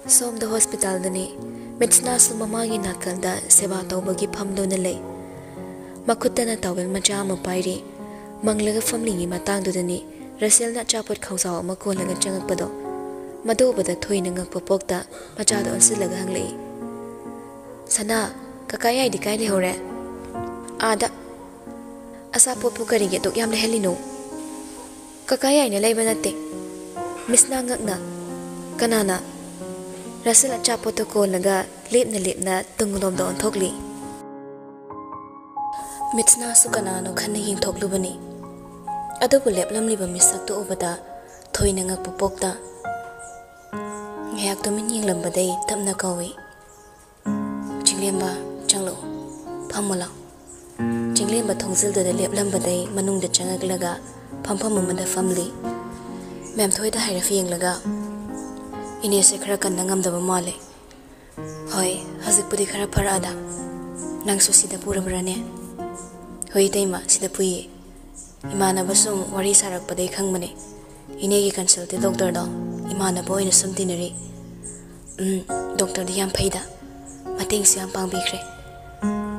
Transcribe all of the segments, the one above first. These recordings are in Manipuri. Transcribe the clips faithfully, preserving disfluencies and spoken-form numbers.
ꯁꯣꯝꯗ ꯍꯣꯁꯄꯤꯇꯥꯜꯗꯅꯤ꯫ ꯃꯤꯠꯁꯅꯥꯁꯨ ꯃꯃꯥꯒꯤ ꯅꯥꯀꯜꯗ ꯁꯦꯕꯥ ꯇꯧꯕꯒꯤ ꯐꯝꯗꯨꯅ ꯂꯩ꯫ ꯃꯈꯨꯠꯇꯅ ꯇꯥꯋꯦꯜ ꯃꯆꯥ ꯑꯃ ꯄꯥꯏꯔꯤ꯫ ꯃꯪꯂꯒ ꯐꯝꯂꯤꯉꯩ ꯃꯇꯥꯡꯗꯨꯗꯅꯤ ꯔꯁꯦꯜꯅ ꯑꯆꯥꯄꯣꯠ ꯈꯥꯎꯖꯥꯎ ꯑꯃ ꯀꯣꯜꯂꯒ ꯆꯪꯉꯛꯄꯗꯣ꯫ ꯃꯗꯨ ꯎꯕꯗ ꯊꯣꯏꯅ ꯉꯛꯄ ꯄꯣꯛꯇ ꯃꯆꯥꯗꯣ ꯑꯣꯟꯁꯤꯜꯂꯒ ꯍꯪꯂꯛꯏ, "ꯁꯅꯥ, ꯀꯀꯥ ꯌꯥꯏꯗꯤ ꯀꯥꯏ ꯂꯩꯍꯧꯔꯦ?" "ꯑꯥꯗ꯫ ꯑꯆꯥꯄꯣꯠꯄꯨ ꯀꯔꯤꯒꯤ ꯑꯗꯨꯛ ꯌꯥꯝ ꯂꯩꯍꯜꯂꯤꯅꯣ?" "ꯀꯀꯥ ꯌꯥꯏꯅ ꯂꯩꯕ ꯅꯠꯇꯦ, ꯃꯤꯁꯅꯥ ꯉꯛꯅ꯫ ꯀꯅꯥꯅ?" ꯔꯁꯦꯜ ꯑꯆꯥꯄꯣꯠꯇꯣ ꯀꯣꯜꯂꯒ ꯂꯦꯞꯅ ꯂꯦꯞꯅ ꯇꯨꯡꯂꯣꯝꯗ ꯑꯣꯟꯊꯣꯛꯂꯤ꯫ ꯃꯤꯠꯁꯅꯥꯁꯨ ꯀꯅꯥꯅꯣ ꯈꯟꯅ ꯌꯦꯡꯊꯣꯛꯂꯨꯕꯅꯤ꯫ ꯑꯗꯨꯕꯨ ꯂꯦꯞꯂꯝꯂꯤꯕ ꯃꯤꯁꯛꯇꯨ ꯎꯕꯗ ꯊꯣꯏꯅ ꯉꯛꯄ ꯄꯣꯛꯇ ꯉꯥꯏꯍꯥꯛ ꯇꯨꯃꯤꯟ ꯌꯦꯡꯂꯝꯕꯗꯩ ꯇꯞꯅ ꯀꯧꯏ, "ꯆꯤꯡꯂꯦꯝꯕ, ꯆꯪꯂꯛꯎ, ꯐꯝꯃꯨ ꯂꯥꯎ꯫" ꯆꯤꯡꯂꯦꯝꯕ ꯊꯣꯡꯖꯤꯜꯗꯨꯗ ꯂꯦꯞꯂꯝꯕꯗꯩ ꯃꯅꯨꯡꯗ ꯆꯪꯉꯛꯂꯒ ꯐꯝꯐꯝ ꯑꯃꯗ ꯐꯝꯂꯤ꯫ ꯃꯦꯝꯊꯣꯏꯗ ꯍꯥꯏꯔꯞ ꯌꯦꯡꯂꯒ, "ꯏꯅꯦꯁꯦ ꯈꯔ ꯀꯟꯅ ꯉꯝꯗꯕ ꯃꯥꯜꯂꯦ꯫" "ꯍꯣꯏ, ꯍꯧꯖꯤꯛꯄꯨꯗꯤ ꯈꯔ ꯐꯔꯛꯑꯗ꯫ ꯅꯪꯁꯨ ꯁꯤꯗ ꯄꯨꯔꯕ꯭ꯔꯥꯅꯦ?" "ꯍꯣꯏ ꯏꯇꯩꯃ, ꯁꯤꯗ ꯄꯨꯏꯌꯦ꯫ ꯏꯃꯥꯟꯅꯕ ꯁꯨꯝ ꯋꯥꯔꯤ ꯁꯥꯔꯛꯄꯗꯩ ꯈꯪꯕꯅꯦ꯫ ꯏꯅꯦꯒꯤ ꯀꯟꯁꯜꯇꯦꯟ ꯗꯣꯛꯇꯔꯗꯣ ꯏꯃꯥꯟꯅꯕ ꯑꯣꯏꯅ ꯁꯨꯝ ꯇꯤꯟꯅꯔꯤ꯫ ꯎꯝ, ꯗꯣꯛꯇꯔꯗꯤ ꯌꯥꯝ ꯐꯩꯗ꯫ ꯃꯇꯦꯡꯁꯨ ꯌꯥꯝ ꯄꯥꯡꯕꯤꯈ꯭ꯔꯦ꯫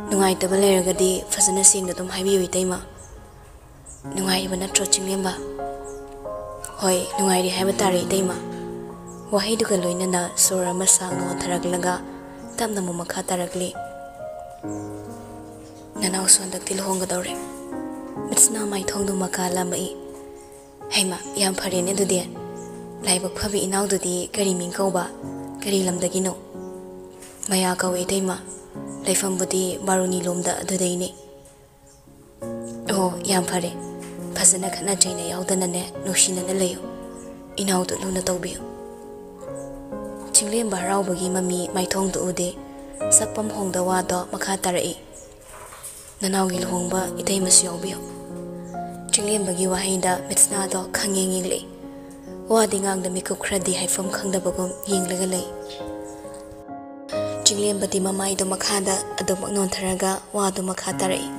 ꯅꯨꯡꯉꯥꯏꯇꯕ ꯂꯩꯔꯒꯗꯤ ꯐꯖꯅ ꯁꯦꯡꯅ ꯑꯗꯨꯝ ꯍꯥꯏꯕꯤꯌꯨ ꯏꯇꯩꯃ꯫ ꯅꯨꯡꯉꯥꯏꯔꯤꯕ ꯅꯠꯇ꯭ꯔꯣ ꯆꯤꯡꯂꯦꯝꯕ?" "ꯍꯣꯏ, ꯅꯨꯡꯉꯥꯏꯔꯤ ꯍꯥꯏꯕ ꯇꯥꯔꯦ ꯏꯇꯩꯃ꯫" ꯋꯥꯍꯩꯗꯨꯒ ꯂꯣꯏꯅꯅ ꯁꯣꯔ ꯑꯃ ꯁꯥꯡꯅ ꯍꯣꯟꯊꯔꯛꯂꯒ ꯇꯞꯅ ꯑꯃꯨꯛ ꯃꯈꯥ ꯇꯥꯔꯛꯂꯤ꯫ "ꯅꯅꯥꯎꯁꯨ ꯍꯟꯗꯛꯇꯤ ꯂꯨꯍꯣꯡꯒꯗꯧꯔꯦ꯫" ꯃꯤꯠꯁꯅꯥ ꯃꯥꯏꯊꯣꯡꯗꯨ ꯃꯀꯥ ꯂꯥꯝꯃꯛꯏ꯫ "ꯍꯩꯃ, ꯌꯥꯝ ꯐꯔꯦꯅꯦ ꯑꯗꯨꯗꯤ꯫ ꯂꯥꯏꯕꯛ ꯐꯕꯤ ꯏꯅꯥꯎꯗꯨꯗꯤ ꯀꯔꯤ ꯃꯤꯡ ꯀꯧꯕ? ꯀꯔꯤ ꯂꯝꯗꯒꯤꯅꯣ?" "ꯃꯌꯥ ꯀꯧꯏ ꯏꯇꯩꯃ꯫ ꯂꯩꯐꯝꯕꯨꯗꯤ ꯕꯥꯔꯨꯅꯤ ꯂꯣꯝꯗ ꯑꯗꯨꯗꯩꯅꯦ꯫" "ꯑꯣ, ꯌꯥꯝ ꯐꯔꯦ꯫ ꯐꯖꯅ ꯈꯠꯅ ꯆꯩꯅ ꯌꯥꯎꯗꯅꯅꯦ, ꯅꯨꯡꯁꯤꯅꯅ ꯂꯩꯌꯨ꯫ ꯏꯅꯥꯎꯗꯨ ꯂꯨꯅ ꯇꯧꯕꯤꯌꯨ꯫" ꯆꯤꯡꯂꯦꯝꯕ ꯍꯔꯥꯎꯕꯒꯤ ꯃꯃꯤ ꯃꯥꯏꯊꯣꯡꯗꯨ ꯎꯗꯦ꯫ ꯁꯛꯐꯝ ꯍꯣꯡꯗ ꯋꯥꯗꯣ ꯃꯈꯥ ꯇꯥꯔꯛꯏ꯫ "ꯅꯅꯥꯎꯒꯤ ꯂꯨꯍꯣꯡꯕ ꯏꯇꯩꯃꯁꯨ ꯌꯥꯎꯕꯤꯌꯨ꯫" ꯆꯤꯡꯂꯦꯝꯕꯒꯤ ꯋꯥꯍꯩꯗ ꯃꯤꯠꯁꯅꯥꯗꯣ ꯈꯪꯌꯦꯡ ꯌꯦꯡꯂꯛꯏ꯫ ꯋꯥꯗꯤ ꯉꯥꯡꯗ ꯃꯤꯀꯨꯞ ꯈꯔꯗꯤ ꯍꯥꯏꯐꯝ ꯈꯪꯗꯕꯒꯨꯝ ꯌꯦꯡꯂꯒ ꯂꯩ꯫ ꯆꯤꯡꯂꯦꯝꯕꯗꯤ ꯃꯃꯥꯏꯗꯣ ꯃꯈꯥꯗ ꯑꯗꯨꯃꯛ ꯅꯣꯟꯊꯔꯒ ꯋꯥꯗꯨ ꯃꯈꯥ ꯇꯥꯔꯛꯏ꯫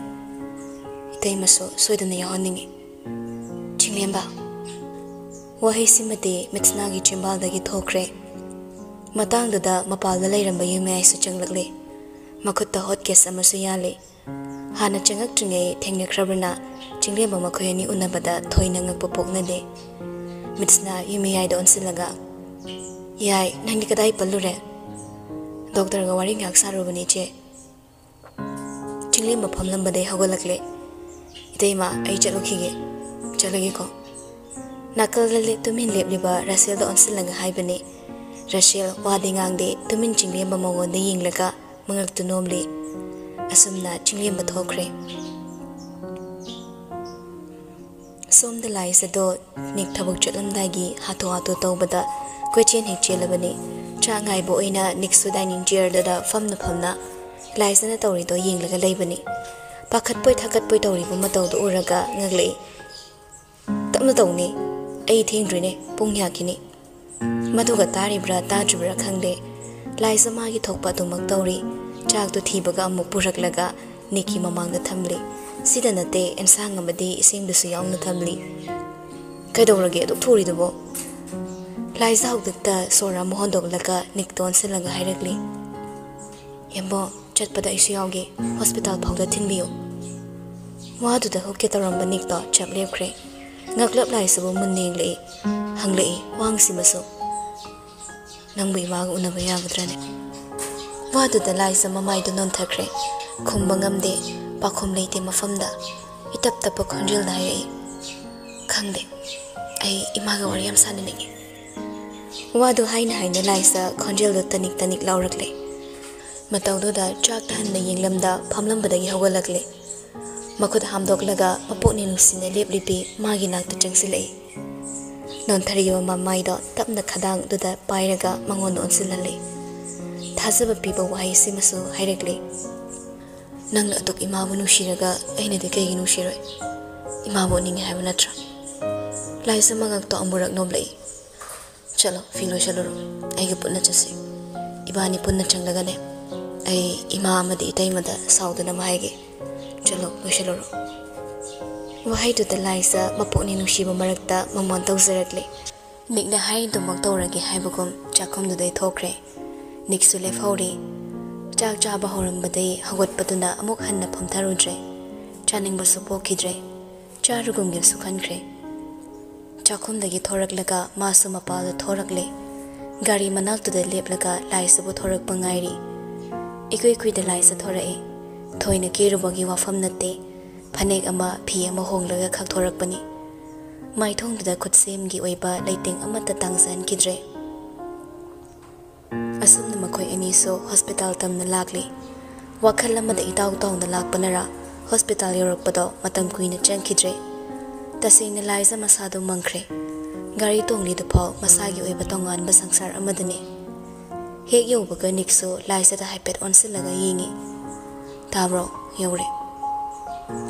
"ꯏꯇꯩꯃꯁꯨ ꯁꯣꯏꯗꯅ ꯌꯥꯎꯍꯟꯅꯤꯡꯏ, ꯆꯤꯡꯂꯦꯝꯕ꯫" ꯋꯥꯍꯩꯁꯤꯃꯗꯤ ꯃꯤꯠꯁꯅꯥꯒꯤ ꯆꯤꯝꯕꯥꯜꯗꯒꯤ ꯊꯣꯛꯈ꯭ꯔꯦ꯫ ꯃꯇꯥꯡꯗꯨꯗ ꯃꯄꯥꯜꯗ ꯂꯩꯔꯝꯕ ꯌꯨꯝꯌꯥꯏꯁꯨ ꯆꯪꯂꯛꯂꯦ꯫ ꯃꯈꯨꯠꯇ ꯍꯣꯠ ꯀꯦꯁ ꯑꯃꯁꯨ ꯌꯥꯜꯂꯤ꯫ ꯍꯥꯟꯅ ꯆꯪꯉꯛꯇ꯭ꯔꯤꯉꯩ ꯊꯦꯡꯅꯈ꯭ꯔꯕꯅ ꯆꯤꯡꯂꯦꯝꯕ ꯃꯈꯣꯏ ꯑꯅꯤ ꯎꯅꯕꯗ ꯊꯣꯏꯅ ꯉꯛꯄ ꯄꯣꯛꯅꯗꯦ꯫ ꯃꯤꯠꯁꯅ ꯌꯨꯝ ꯃꯤꯌꯥꯏꯗ ꯑꯣꯟꯁꯤꯜꯂꯒ, "ꯌꯥꯏ, ꯅꯪꯗꯤ ꯀꯗꯥꯏ ꯄꯜꯂꯨꯔꯦ?" "ꯗꯣꯛꯇꯔꯒ ꯋꯥꯔꯤ ꯉꯥꯏꯍꯥꯛ ꯁꯥꯔꯨꯕꯅꯤ, ꯏꯆꯦ꯫" ꯆꯤꯡꯂꯦꯝꯕ ꯐꯝꯂꯝꯕꯗꯩ ꯍꯧꯒꯠꯂꯛꯂꯦ꯫ "ꯏꯇꯩꯃ, ꯑꯩ ꯆꯠꯂꯨꯈꯤꯒꯦ꯫ ꯆꯠꯂꯒꯦꯀꯣ꯫" ꯅꯥꯀꯜꯗ ꯂꯦꯞ-, ꯇꯨꯃꯤꯟ ꯂꯦꯞꯂꯤꯕ ꯔꯁꯦꯜꯗ ꯑꯣꯟꯁꯤꯜꯂꯒ ꯍꯥꯏꯕꯅꯤ꯫ ꯔꯁꯦꯜ ꯋꯥꯗꯤ ꯉꯥꯡꯗꯦ, ꯇꯨꯃꯤꯟ ꯆꯤꯡꯂꯦꯝꯕ ꯃꯉꯣꯟꯗ ꯌꯦꯡꯂꯒ ꯃꯉꯛꯇꯨ ꯅꯣꯝꯂꯤ꯫ ꯑꯁꯨꯝꯅ ꯆꯤꯡꯂꯦꯝꯕ ꯊꯣꯛꯈ꯭ꯔꯦ꯫ ꯁꯣꯝꯗ ꯂꯥꯏꯁ ꯑꯗꯣ ꯅꯤꯛ ꯊꯕꯛ ꯆꯠꯂꯝꯗꯥꯏꯒꯤ ꯍꯥꯊꯨ ꯍꯥꯊꯨ ꯇꯧꯕꯗ ꯀꯣꯏꯆꯦꯟ ꯍꯦꯛ ꯆꯦꯜꯂꯕꯅꯤ꯫ ꯆꯥꯛ ꯉꯥꯏꯕ ꯑꯣꯏꯅ ꯅꯤꯛꯁꯨ ꯗꯥꯏꯅꯤꯡ ꯆꯤꯌꯔꯗꯨꯗ ꯐꯝꯅ ꯐꯝꯅ ꯂꯥꯏꯁꯅ ꯇꯧꯔꯤꯗꯣ ꯌꯦꯡꯂꯒ ꯂꯩꯕꯅꯤ꯫ ꯄꯥꯈꯠꯄꯣꯏ ꯊꯥꯀꯠꯄꯣꯏ ꯇꯧꯔꯤꯕ ꯃꯇꯧꯗꯨ ꯎꯔꯒ ꯉꯛꯂꯛꯏ꯫ "ꯇꯞꯅ ꯇꯧꯅꯦ, ꯑꯩ ꯊꯦꯡꯗ꯭ꯔꯤꯅꯦ, ꯄꯨꯡ ꯌꯥꯈꯤꯅꯤ꯫" ꯃꯗꯨꯒ ꯇꯥꯔꯤꯕ꯭ꯔꯥ ꯇꯥꯗ꯭ꯔꯤꯕ꯭ꯔꯥ ꯈꯪꯗꯦ, ꯂꯥꯏꯁ ꯃꯥꯒꯤ ꯊꯣꯛꯄ ꯑꯗꯨꯃꯛ ꯇꯧꯔꯤ꯫ ꯆꯥꯛꯇꯨ ꯊꯤꯕꯒ ꯑꯃꯨꯛ ꯄꯨꯔꯛꯂꯒ ꯅꯤꯛꯀꯤ ꯃꯃꯥꯡꯗ ꯊꯝꯂꯤ꯫ ꯁꯤꯗ ꯅꯠꯇꯦ, ꯑꯦꯟꯁꯥꯡ ꯑꯃꯗꯤ ꯏꯁꯤꯡꯗꯨꯁꯨ ꯌꯥꯎꯅ ꯊꯝꯂꯤ꯫ "ꯀꯩꯗꯧꯔꯒꯦ ꯑꯗꯨꯛ ꯊꯨꯔꯤꯗꯨꯕꯣ?" ꯂꯥꯏꯁ ꯍꯧꯖꯤꯛꯇ ꯁꯣꯔ ꯑꯃ ꯍꯣꯟꯗꯣꯛꯂꯒ ꯅꯤꯛꯇ ꯑꯣꯟꯁꯤꯜꯂꯒ ꯍꯥꯏꯔꯛꯂꯤ꯫ "ꯌꯦꯝꯕꯣ, ꯆꯠꯄꯗ ꯑꯩꯁꯨ ꯌꯥꯎꯒꯦ, ꯍꯣꯁꯄꯤꯇꯥꯜ ꯐꯥꯎꯗ ꯊꯤꯟꯕꯤꯌꯨ꯫" ꯋꯥꯗꯨꯗ ꯍꯨꯛꯀꯦ ꯇꯧꯔꯝꯕ ꯅꯤꯛꯇꯣ ꯆꯞ ꯂꯦꯞꯈ꯭ꯔꯦ꯫ ꯉꯛꯂꯞ ꯂꯥꯏꯁꯕꯨ ꯃꯨꯟꯅ ꯌꯦꯡꯂꯛꯏ꯫ ꯍꯪꯂꯛꯏ, ꯋꯥꯍꯪꯁꯤꯃꯁꯨ꯫ "ꯅꯪꯕꯨ ꯏꯃꯥꯒ ꯎꯅꯕ ꯌꯥꯒꯗ꯭ꯔꯅꯦ?" ꯋꯥꯗꯨꯗ ꯂꯥꯏꯁ ꯃꯃꯥꯏꯗꯨ ꯅꯣꯟꯊꯈ꯭ꯔꯦ꯫ ꯈꯨꯝꯕ ꯉꯝꯗꯦ, ꯄꯥꯈꯨꯝ ꯂꯩꯇꯦ ꯃꯐꯝꯗ꯫ ꯏꯇꯞ ꯇꯞꯄ ꯈꯣꯟꯖꯦꯜꯗ ꯍꯥꯏꯔꯛꯏ, "ꯈꯪꯗꯦ, ꯑꯩ ꯏꯃꯥꯒ ꯋꯥꯔꯤ ꯌꯥꯝ ꯁꯥꯟꯅꯅꯤꯡꯉꯤ꯫" ꯋꯥꯗꯨ ꯍꯥꯏꯅ ꯍꯥꯏꯅ ꯂꯥꯏꯁ ꯈꯣꯟꯖꯦꯜꯗꯨ ꯇꯅꯤꯛ ꯇꯅꯤꯛ ꯂꯥꯎꯔꯛꯂꯦ꯫ ꯃꯇꯧꯗꯨꯗ ꯆꯥꯛꯇ ꯍꯟꯅ ꯌꯦꯡꯂꯝꯗ ꯐꯝꯂꯝꯕꯗꯒꯤ ꯍꯧꯒꯠꯂꯛꯂꯦ꯫ ꯃꯈꯨꯠ ꯍꯥꯝꯗꯣꯛꯂꯒ ꯃꯄꯨꯛꯅꯤꯡ ꯅꯨꯡꯁꯤꯅ ꯂꯦꯞꯂꯤꯕꯤ ꯃꯥꯒꯤ ꯅꯥꯛꯇ ꯆꯪꯁꯤꯜꯂꯛꯏ꯫ ꯅꯣꯟꯊꯔꯤꯕ ꯃꯃꯥꯏꯗꯣ ꯇꯞꯅ ꯈꯗꯥꯡꯗꯨꯗ ꯄꯥꯏꯔꯒ ꯃꯉꯣꯟꯗ ꯑꯣꯟꯁꯤꯜꯍꯜꯂꯤ꯫ ꯊꯥꯖꯕ ꯄꯤꯕ ꯋꯥꯍꯩꯁꯤꯃꯁꯨ ꯍꯥꯏꯔꯛꯂꯤ꯫ "ꯅꯪꯅ ꯑꯗꯨꯛ ꯏꯃꯥꯕꯨ ꯅꯨꯡꯁꯤꯔꯒ ꯑꯩꯅꯗꯤ ꯀꯩꯒꯤ ꯅꯨꯡꯁꯤꯔꯣꯏ? ꯏꯃꯥꯕꯨ ꯎꯅꯤꯡꯉꯤ ꯍꯥꯏꯕ ꯅꯠꯇ꯭ꯔꯥ? ꯂꯥꯏꯁ ꯃꯉꯛꯇꯣ ꯑꯃꯨꯔꯛ ꯅꯣꯝꯂꯛꯏ꯫ ꯆꯠꯂꯣ, ꯐꯤ ꯂꯣꯏꯁꯜꯂꯨꯔꯣ꯫ ꯑꯩꯒ ꯄꯨꯟꯅ ꯆꯠꯁꯤ꯫ ꯏꯕꯥꯅꯤ ꯄꯨꯟꯅ ꯆꯪꯂꯒꯅꯦ, ꯑꯩ ꯏꯃꯥ ꯑꯃꯗꯤ ꯏꯇꯩꯃꯗ ꯁꯥꯎꯗꯅꯕ ꯍꯥꯏꯒꯦ꯫ ꯆꯠꯂꯣ, ꯂꯣꯏꯁꯜꯂꯨꯔꯣ꯫" ꯋꯥꯍꯩꯗꯨꯗ ꯂꯥꯏꯁ ꯃꯄꯨꯛꯅꯤꯡ ꯅꯨꯡꯁꯤꯕ ꯃꯔꯛꯇ ꯃꯃꯣꯟ ꯇꯧꯖꯔꯛꯂꯦ꯫ ꯅꯤꯛꯅ ꯍꯥꯏꯔꯤꯗꯨꯃꯛ ꯇꯧꯔꯒꯦ ꯍꯥꯏꯕꯒꯨꯝ ꯆꯥꯛꯈꯨꯝꯗꯨꯗꯩ ꯊꯣꯛꯈ꯭ꯔꯦ꯫ ꯅꯤꯛꯁꯨ ꯂꯦꯞꯍꯧꯔꯦ꯫ ꯆꯥꯛ ꯆꯥꯕ ꯍꯧꯔꯝꯕꯗꯩ ꯍꯧꯒꯠꯄꯗꯨꯅ ꯑꯃꯨꯛ ꯍꯟꯅ ꯐꯝꯊꯔꯨꯗ꯭ꯔꯦ꯫ ꯆꯥꯅꯤꯡꯕꯁꯨ ꯄꯣꯛꯈꯤꯗ꯭ꯔꯦ꯫ ꯆꯥꯔꯨꯒꯨꯝꯒꯦꯁꯨ ꯈꯟꯈ꯭ꯔꯦ꯫ ꯆꯥꯛꯈꯨꯝꯗꯒꯤ ꯊꯣꯔꯛꯂꯒ ꯃꯥꯁꯨ ꯃꯄꯥꯜꯗ ꯊꯣꯔꯛꯂꯦ꯫ ꯒꯥꯔꯤ ꯃꯅꯥꯛꯇꯨꯗ ꯂꯦꯞꯂꯒ ꯂꯥꯏꯖꯕꯨ ꯊꯣꯔꯛꯄ ꯉꯥꯏꯔꯤ꯫ ꯏꯀꯨꯏ ꯀꯨꯏꯗ ꯂꯥꯏꯖ ꯊꯣꯔꯛꯑꯦ꯫ ꯊꯣꯏꯅ ꯀꯦꯔꯨꯕꯒꯤ ꯋꯥꯐꯝ ꯅꯠꯇꯦ꯫ ꯐꯅꯦꯛ ꯑꯃ, ꯐꯤ ꯑꯃ ꯍꯣꯡꯂꯒ ꯈꯛ ꯊꯣꯔꯛꯄꯅꯤ꯫ ꯃꯥꯏꯊꯣꯡꯗꯨꯗ ꯈꯨꯠꯁꯦꯝꯒꯤ ꯑꯣꯏꯕ ꯂꯩꯇꯦꯡ ꯑꯃꯠꯇ ꯇꯥꯡꯖꯍꯟꯈꯤꯗ꯭ꯔꯦ꯫ ꯑꯁꯨꯝꯅ ꯃꯈꯣꯏ ꯑꯅꯤꯁꯨ ꯍꯣꯁꯄꯤꯇꯥꯜ ꯇꯝꯅ ꯂꯥꯛꯂꯤ꯫ ꯋꯥꯈꯜ ꯑꯃꯗ ꯏꯇꯥꯎ ꯇꯥꯎꯅ ꯂꯥꯛꯄꯅꯔꯥ, ꯍꯣꯁꯄꯤꯇꯥꯜ ꯌꯧꯔꯛꯄꯗꯣ ꯃꯇꯝ ꯀꯨꯏꯅ ꯆꯪꯈꯤꯗ꯭ꯔꯦ꯫ ꯇꯁꯦꯡꯅ ꯂꯥꯏꯖ ꯃꯁꯥꯗꯣ ꯃꯪꯈ꯭ꯔꯦ꯫ ꯒꯥꯔꯤ ꯇꯣꯡꯂꯤꯗꯨꯐꯥꯎ ꯃꯁꯥꯒꯤ ꯑꯣꯏꯕ ꯇꯣꯉꯥꯟꯕ ꯁꯪꯁꯥꯔ ꯑꯃꯗꯅꯤ꯫ ꯍꯦꯛ ꯌꯧꯕꯒ ꯅꯤꯛꯁꯨ ꯂꯥꯏꯖꯗ ꯍꯥꯏꯐꯦꯠ ꯑꯣꯟꯁꯤꯜꯂꯒ ꯌꯦꯡꯉꯤ꯫ "ꯇꯥꯕ꯭ꯔꯣ? ꯌꯧꯔꯦ꯫"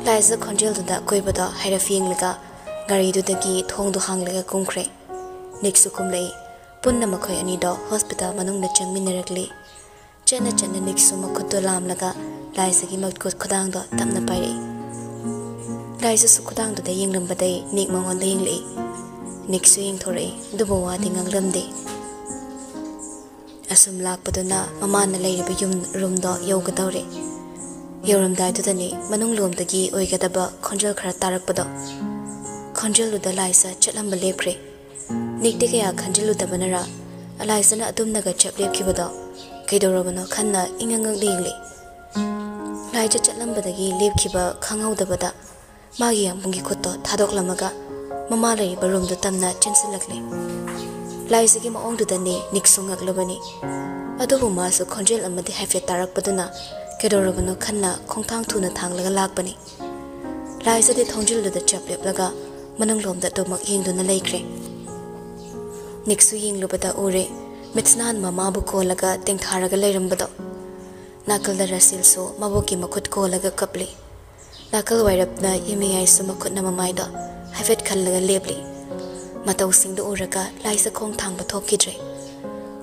ꯂꯥꯏꯖ ꯈꯣꯟꯖꯦꯜꯗꯨꯗ ꯑꯀꯣꯏꯕꯗꯣ ꯍꯥꯏꯔꯞ ꯌꯦꯡꯂꯒ ꯒꯥꯔꯤꯗꯨꯗꯒꯤ ꯊꯣꯡꯗꯣ ꯍꯥꯡꯂꯒ ꯀꯨꯝꯈ꯭ꯔꯦ꯫ ꯅꯤꯛꯁꯨ ꯀꯨꯝꯂꯛꯏ꯫ ꯄꯨꯟꯅ ꯃꯈꯣꯏ ꯑꯅꯤꯗꯣ ꯍꯣꯁꯄꯤꯇꯥꯜ ꯃꯅꯨꯡꯗ ꯆꯪꯃꯤꯟꯅꯔꯛꯂꯤ꯫ ꯆꯠꯅ ꯆꯠꯅ ꯅꯤꯛꯁꯨ ꯃꯈꯨꯠꯇꯣ ꯂꯥꯝꯂꯒ ꯂꯥꯏꯖꯒꯤ ꯃꯈꯨꯠ ꯈꯨꯗꯥꯡꯗꯣ ꯇꯞꯅ ꯄꯥꯏꯔꯛꯏ꯫ ꯂꯥꯏꯖꯁꯨ ꯈꯨꯗꯥꯡꯗꯨꯗ ꯌꯦꯡꯂꯝꯕꯗꯩ ꯅꯤꯛ ꯃꯉꯣꯟꯗ ꯌꯦꯡꯂꯛꯏ꯫ ꯅꯤꯛꯁꯨ ꯌꯦꯡꯊꯣꯔꯛꯏ, ꯑꯗꯨꯕꯨ ꯋꯥꯗꯤ ꯉꯥꯡꯂꯝꯗꯦ꯫ ꯑꯁꯨꯝ ꯂꯥꯛꯄꯗꯨꯅ ꯃꯃꯥꯅ ꯂꯩꯔꯤꯕ ꯌꯨꯝ ꯔꯨꯝꯗꯣ ꯌꯧꯒꯗꯧꯔꯦ꯫ ꯌꯧꯔꯝꯗꯥꯏꯗꯨꯗꯅꯤ ꯃꯅꯨꯡ ꯂꯣꯝꯗꯒꯤ ꯑꯣꯏꯒꯗꯕ ꯈꯣꯟꯖꯦꯜ ꯈꯔ ꯇꯥꯔꯛꯄꯗꯣ꯫ ꯈꯣꯟꯖꯦꯜꯗꯨꯗ ꯂꯥꯏꯖ ꯆꯠꯂꯝꯕ ꯂꯦꯞꯈ꯭ꯔꯦ꯫ ꯅꯤꯛꯇꯤ ꯀꯌꯥ ꯈꯟꯖꯤꯜꯂꯨꯗꯕꯅꯔ, ꯂꯥꯏꯖꯅ ꯑꯗꯨꯝꯅꯒ ꯆꯞ ꯂꯦꯞꯈꯤꯕꯗꯣ ꯀꯩꯗꯧꯔꯕꯅꯣ ꯈꯟꯅ ꯏꯉꯛ ꯉꯛ ꯌꯦꯡꯂꯤ꯫ ꯂꯥꯏꯖ ꯆꯠꯂꯝꯕꯗꯒꯤ ꯂꯦꯞꯈꯤꯕ ꯈꯪꯍꯧꯗꯕꯗ ꯃꯥꯒꯤ ꯌꯥꯝꯕꯨꯡꯒꯤ ꯈꯨꯠꯇꯣ ꯊꯥꯗꯣꯛꯂꯝꯃꯒ ꯃꯃꯥ ꯂꯩꯔꯤꯕ ꯔꯨꯝꯗꯨ ꯇꯝꯅ ꯆꯦꯟꯁꯤꯜꯂꯛꯂꯦ꯫ ꯂꯥꯏꯖꯒꯤ ꯃꯑꯣꯡꯗꯨꯗꯅꯤ ꯅꯤꯛꯁꯨ ꯉꯛꯂꯕꯅꯤ꯫ ꯑꯗꯨꯕꯨ ꯃꯥꯁꯨ ꯈꯣꯟꯖꯦꯜ ꯑꯃꯗꯤ ꯍꯥꯏꯐꯦꯠ ꯇꯥꯔꯛꯄꯗꯨꯅ ꯀꯩꯗꯧꯔꯕꯅꯣ ꯈꯟꯅ ꯈꯣꯡꯊꯥꯡ ꯊꯨꯅ ꯊꯥꯡꯂꯒ ꯂꯥꯛꯄꯅꯤ꯫ ꯂꯥꯏꯖꯗꯤ ꯊꯣꯡꯖꯤꯜꯗꯨꯗ ꯆꯞ ꯂꯦꯞꯂꯒ ꯃꯅꯨꯡꯂꯣꯝꯗ ꯑꯗꯨꯃꯛ ꯌꯦꯡꯗꯨꯅ ꯂꯩꯈ꯭ꯔꯦ꯫ ꯅꯤꯛꯁꯨ ꯌꯦꯡꯂꯨꯕꯗ ꯎꯔꯦ, ꯃꯤꯠꯁꯅꯥꯟ ꯃꯃꯥꯕꯨ ꯀꯣꯜꯂꯒ ꯇꯦꯡꯊꯥꯔꯒ ꯂꯩꯔꯝꯕꯗꯣ꯫ ꯅꯥꯀꯜꯗ ꯔꯁꯤꯜꯁꯨ ꯃꯕꯣꯛꯀꯤ ꯃꯈꯨꯠ ꯀꯣꯜꯂꯒ ꯀꯞꯂꯤ꯫ ꯅꯥꯀꯜ ꯋꯥꯏꯔꯞꯅ ꯌꯦꯃꯤꯌꯥꯏꯁꯨ ꯃꯈꯨꯠꯅ ꯃꯃꯥꯏꯗꯣ ꯍꯥꯏꯐꯦꯠ ꯈꯜꯂꯒ ꯂꯦꯞꯂꯤ꯫ ꯃꯇꯧꯁꯤꯡꯗꯨ ꯎꯔꯒ ꯂꯥꯏꯖ ꯈꯣꯡ ꯊꯥꯡꯕ ꯊꯣꯛꯈꯤꯗ꯭ꯔꯦ꯫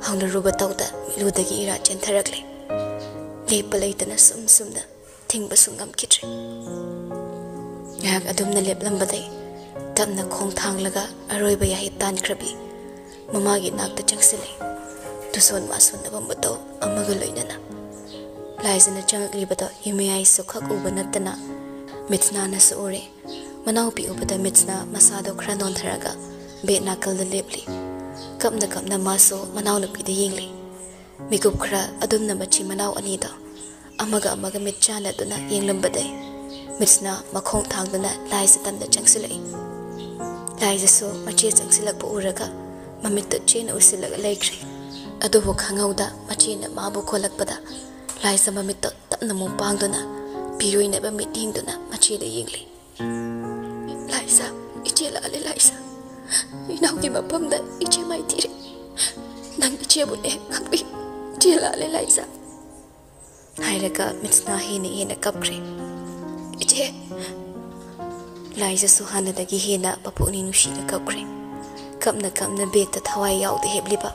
ꯍꯧꯅꯔꯨꯕ ꯇꯧꯗ ꯃꯤꯠꯂꯨꯗꯒꯤ ꯏꯔꯥ ꯆꯦꯟꯊꯔꯛꯂꯦ꯫ ꯂꯦꯞꯄ ꯂꯩꯇꯅ ꯁꯨꯝ ꯁꯨꯝꯅ ꯊꯤꯡꯕꯁꯨ ꯉꯝꯈꯤꯗ꯭ꯔꯦ꯫ ꯉꯥꯏꯍꯥꯛ ꯑꯗꯨꯝꯅ ꯂꯦꯞꯂꯝꯕꯗꯩ ꯇꯞꯅ ꯈꯣꯡ ꯊꯥꯡꯂꯒ ꯑꯔꯣꯏꯕ ꯌꯥꯍꯩ ꯇꯥꯟꯈ꯭ꯔꯕꯤ ꯃꯃꯥꯒꯤ ꯅꯥꯛꯇ ꯆꯪꯁꯤꯜꯂꯦ꯫ ꯇꯨꯁꯣꯟ ꯃꯥꯁꯣꯟꯅꯕ ꯃꯇꯧ ꯑꯃꯒ ꯂꯣꯏꯅꯅ꯫ ꯂꯥꯏꯖꯅ ꯆꯪꯉꯛꯂꯤꯕꯗꯣ ꯌꯨꯝꯃꯤꯌꯥꯏꯁꯨ ꯈꯛ ꯎꯕ ꯅꯠꯇꯅ ꯃꯤꯠꯁꯅꯥꯅꯁꯨ ꯎꯔꯦ꯫ ꯃꯅꯥꯎꯄꯤ ꯎꯕꯗ ꯃꯤꯠꯁꯅꯥ ꯃꯁꯥꯗꯣ ꯈꯔ ꯅꯣꯟꯊꯔꯒ ꯕꯦꯗ ꯅꯥꯀꯜꯗ ꯂꯦꯞꯂꯤ꯫ ꯀꯞꯅ ꯀꯞꯅ ꯃꯥꯁꯨ ꯃꯅꯥꯎꯅꯨꯄꯤꯗ ꯌꯦꯡꯂꯤ꯫ ꯃꯤꯀꯨꯞ ꯈꯔ ꯑꯗꯨꯝꯅ ꯃꯆꯤꯟ ꯃꯅꯥꯎ ꯑꯅꯤꯗꯣ ꯑꯃꯒ ꯑꯃꯒ ꯃꯤꯠ ꯆꯥꯟꯅꯗꯨꯅ ꯌꯦꯡꯂꯝꯕꯗꯩ ꯃꯤꯠꯁꯅꯥ ꯃꯈꯣꯡ ꯊꯥꯡꯗꯨꯅ ꯂꯥꯏꯖ ꯇꯝꯅ ꯆꯪꯁꯤꯜꯂꯛꯏ꯫ ꯂꯥꯏꯖꯁꯨ ꯃꯆꯦ ꯆꯪꯁꯤꯜꯂꯛꯄ ꯎꯔꯒ ꯃꯃꯤꯠꯇꯣ ꯆꯦꯅ ꯎꯏꯁꯤꯜꯂꯒ ꯂꯩꯈ꯭ꯔꯦ꯫ ꯑꯗꯨꯕꯨ ꯈꯪꯍꯧꯗ ꯃꯆꯦꯅ ꯃꯥꯕꯨ ꯀꯣꯜꯂꯛꯄꯗ ꯂꯥꯏꯖ ꯃꯃꯤꯠꯇꯣ ꯇꯞꯅ ꯃꯨꯛ ꯄꯥꯡꯗꯨꯅ ꯄꯤꯔꯣꯏꯅꯕ ꯃꯤꯠꯌꯦꯡꯗꯨꯅ ꯃꯆꯦꯗ ꯌꯦꯡꯂꯤ꯫ "ꯂꯥꯏꯖ, ꯏꯆꯦ ꯂꯥꯜꯂꯦ ꯂꯥꯏꯖ꯫ ꯏꯅꯥꯎꯒꯤ ꯃꯐꯝꯗ ꯏꯆꯦ ꯃꯥꯏꯊꯤꯔꯦ꯫ ꯅꯪ ꯏꯆꯦꯕꯨꯅꯦ ꯉꯥꯛꯄꯤꯌꯨ꯫ ꯏꯆꯦ ꯂꯥꯜꯂꯦ ꯂꯥꯏꯖ" ꯍꯥꯏꯔꯒ ꯃꯤꯠꯁꯅꯥ ꯍꯦꯟꯅ ꯍꯦꯟꯅ ꯀꯞꯈ꯭ꯔꯦ꯫ "ꯏꯆꯦ!" ꯂꯥꯏꯖꯁꯨ ꯍꯥꯟꯅꯗꯒꯤ ꯍꯦꯟꯅ ꯃꯄꯨꯛꯅꯤꯡ ꯅꯨꯡꯁꯤꯅ ꯀꯞꯈ꯭ꯔꯦ꯫ ꯀꯞꯅ ꯀꯞꯅ ꯕꯦꯗꯇ ꯊꯋꯥꯏ ꯌꯥꯎꯗ ꯍꯤꯞꯂꯤꯕ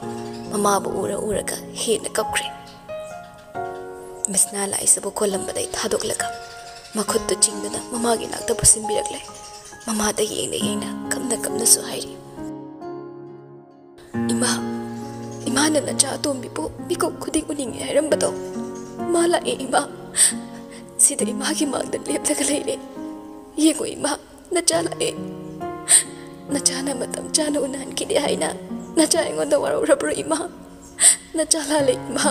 ꯃꯃꯥꯕꯨ ꯎꯔ ꯎꯔꯒ ꯍꯦꯟꯅ ꯀꯞꯈ꯭ꯔꯦ꯫ ꯃꯤꯠꯁꯅꯥ ꯂꯥꯏꯖꯕꯨ ꯀꯣꯜꯂꯝꯕꯗꯩ ꯊꯥꯗꯣꯛꯂꯒ ꯃꯈꯨꯠꯇꯨ ꯆꯤꯡꯗꯨꯅ ꯃꯃꯥꯒꯤ ꯅꯥꯛꯇ ꯄꯨꯁꯤꯟꯕꯤꯔꯛꯂꯦ꯫ ꯃꯃꯥꯗ ꯌꯦꯡꯅ ꯌꯦꯡꯅ ꯀꯞꯅ ꯀꯞꯅꯁꯨ ꯍꯥꯏꯔꯤ, "ꯏꯃꯥ, ꯏꯃꯥꯅ ꯅꯆꯥ ꯑꯇꯣꯝꯕꯤꯕꯨ ꯃꯤꯀꯨꯞ ꯈꯨꯗꯤꯡ ꯎꯅꯤꯡꯉꯦ ꯍꯥꯏꯔꯝꯕꯗꯣ ꯃꯥ ꯂꯥꯛꯑꯦ ꯏꯃꯥ꯫ ꯁꯤꯗ ꯏꯃꯥꯒꯤ ꯃꯥꯡꯗ ꯂꯦꯞꯂꯒ ꯂꯩꯔꯦ꯫ ꯌꯦꯡꯉꯨ ꯏꯃꯥ, ꯅꯆꯥ ꯂꯥꯛꯑꯦ꯫ ꯅꯆꯥꯅ ꯃꯇꯝ ꯆꯥꯅ ꯎꯅꯍꯟꯈꯤꯗꯦ ꯍꯥꯏꯅ ꯅꯆꯥ ꯑꯩꯉꯣꯟꯗ ꯋꯥꯔꯧꯔꯕ꯭ꯔꯣ ꯏꯃꯥ? ꯅꯆꯥ ꯂꯥꯜꯂꯦ ꯏꯃꯥ꯫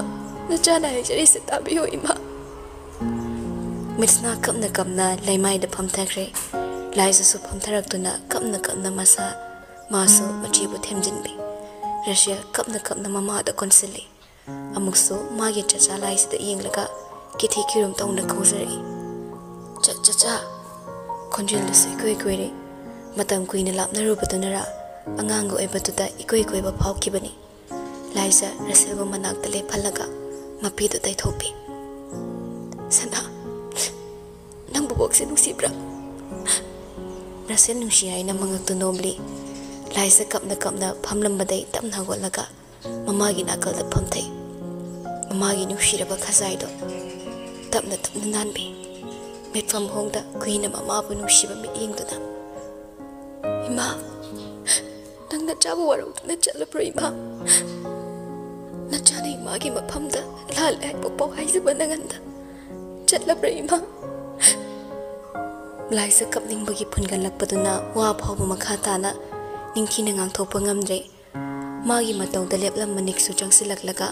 ꯅꯆꯥꯅ ꯍꯥꯏꯖꯔꯤꯁꯦ ꯇꯥꯕꯤꯌꯨ ꯏꯃꯥ꯫" ꯃꯤꯠꯁꯅꯥ ꯀꯞꯅ ꯀꯞꯅ ꯂꯩꯃꯥꯏꯗ ꯐꯝꯊꯈ꯭ꯔꯦ꯫ ꯂꯥꯏꯖꯁꯨ ꯐꯝꯊꯔꯛꯇꯨꯅ ꯀꯞꯅ ꯀꯞꯅ ꯃꯁꯥ ꯃꯥꯁꯨ ꯃꯆꯦꯕꯨ ꯊꯦꯝꯖꯤꯟꯕꯤ꯫ ꯔꯁꯦꯜ ꯀꯞꯅ ꯀꯞꯅ ꯃꯃꯥꯗ ꯀꯣꯟꯁꯤꯜꯂꯤ꯫ ꯑꯃꯨꯛꯁꯨ ꯃꯥꯒꯤ ꯆꯆꯥ ꯂꯥꯏꯖꯗ ꯌꯦꯡꯂꯒ ꯀꯤꯊꯤ ꯀꯤꯔꯨꯝ ꯇꯧꯅ ꯀꯧꯖꯔꯛꯏ, "ꯆ-, ꯆꯆꯥ!" ꯈꯣꯟꯖꯦꯜꯗꯨꯁꯨ ꯏꯀꯣꯏ ꯀꯣꯏꯔꯦ꯫ ꯃꯇꯝ ꯀꯨꯏꯅ ꯂꯥꯞꯅꯔꯨꯕꯗꯨꯅꯔ ꯑꯉꯥꯡꯒ ꯑꯣꯏꯕꯗꯨꯗ ꯏꯀꯣꯏ ꯀꯣꯏꯕ ꯐꯥꯎꯈꯤꯕꯅꯤ꯫ ꯂꯥꯏꯖ ꯔꯁꯦꯜꯕꯨ ꯃꯅꯥꯛꯇ ꯂꯦꯞꯍꯜꯂꯒ ꯃꯄꯤꯗꯨ ꯇꯩꯊꯣꯛꯄꯤ꯫ "ꯁꯅꯥ, ꯅꯪ ꯕꯣꯕꯣꯛꯁꯦ ꯅꯨꯡꯁꯤꯕ꯭ꯔꯥ?" ꯔꯁꯦꯜ ꯅꯨꯡꯁꯤ ꯍꯥꯏꯅ ꯃꯉꯛꯇꯨ ꯅꯣꯝꯂꯤ꯫ ꯂꯥꯏꯖ ꯀꯞꯅ ꯀꯞꯅ ꯐꯝꯂꯝꯕꯗꯩ ꯇꯞꯅ ꯍꯧꯒꯠꯂꯒ ꯃꯃꯥꯒꯤ ꯅꯥꯀꯜꯗ ꯐꯝꯊꯩ꯫ ꯃꯃꯥꯒꯤ ꯅꯨꯡꯁꯤꯔꯕ ꯈꯖꯥꯏꯗꯣ ꯇꯞꯅ ꯇꯞꯅ ꯅꯥꯟꯕꯤ꯫ ꯃꯤꯠꯐꯝ ꯍꯣꯡꯗ ꯀꯨꯏꯅ ꯃꯃꯥꯕꯨ ꯅꯨꯡꯁꯤꯕ ꯃꯤꯠꯌꯦꯡꯗꯨꯅ, "ꯏꯃꯥ, ꯅꯪ ꯅꯆꯥꯕꯨ ꯋꯥꯔꯧꯗꯨꯅ ꯆꯠꯂꯕ꯭ꯔꯣ, ꯏꯃꯥ? ꯅꯆꯥꯅ ꯏꯃꯥꯒꯤ ꯃꯐꯝꯗ ꯂꯥꯜꯂꯦ ꯍꯥꯏꯕ ꯄꯥꯎ ꯍꯥꯏꯖꯕ ꯅꯪꯉꯟꯗ ꯆꯠꯂꯕ꯭ꯔꯥ, ꯏꯃꯥ? ꯂꯥꯏꯖ ꯀꯞꯅꯤꯡꯕꯒꯤ ꯐꯨꯟꯒꯠꯂꯛꯄꯗꯨꯅ ꯋꯥ ꯐꯥꯎꯕ ꯃꯈꯥ ꯇꯥꯅ ꯅꯤꯡꯊꯤꯅ ꯉꯥꯡꯊꯣꯛꯄ ꯉꯝꯗ꯭ꯔꯦ꯫ ꯃꯥꯒꯤ ꯃꯇꯧꯗ ꯂꯦꯞꯂꯝꯕ ꯅꯤꯛꯁꯨ ꯆꯪꯁꯤꯜꯂꯛꯂꯒ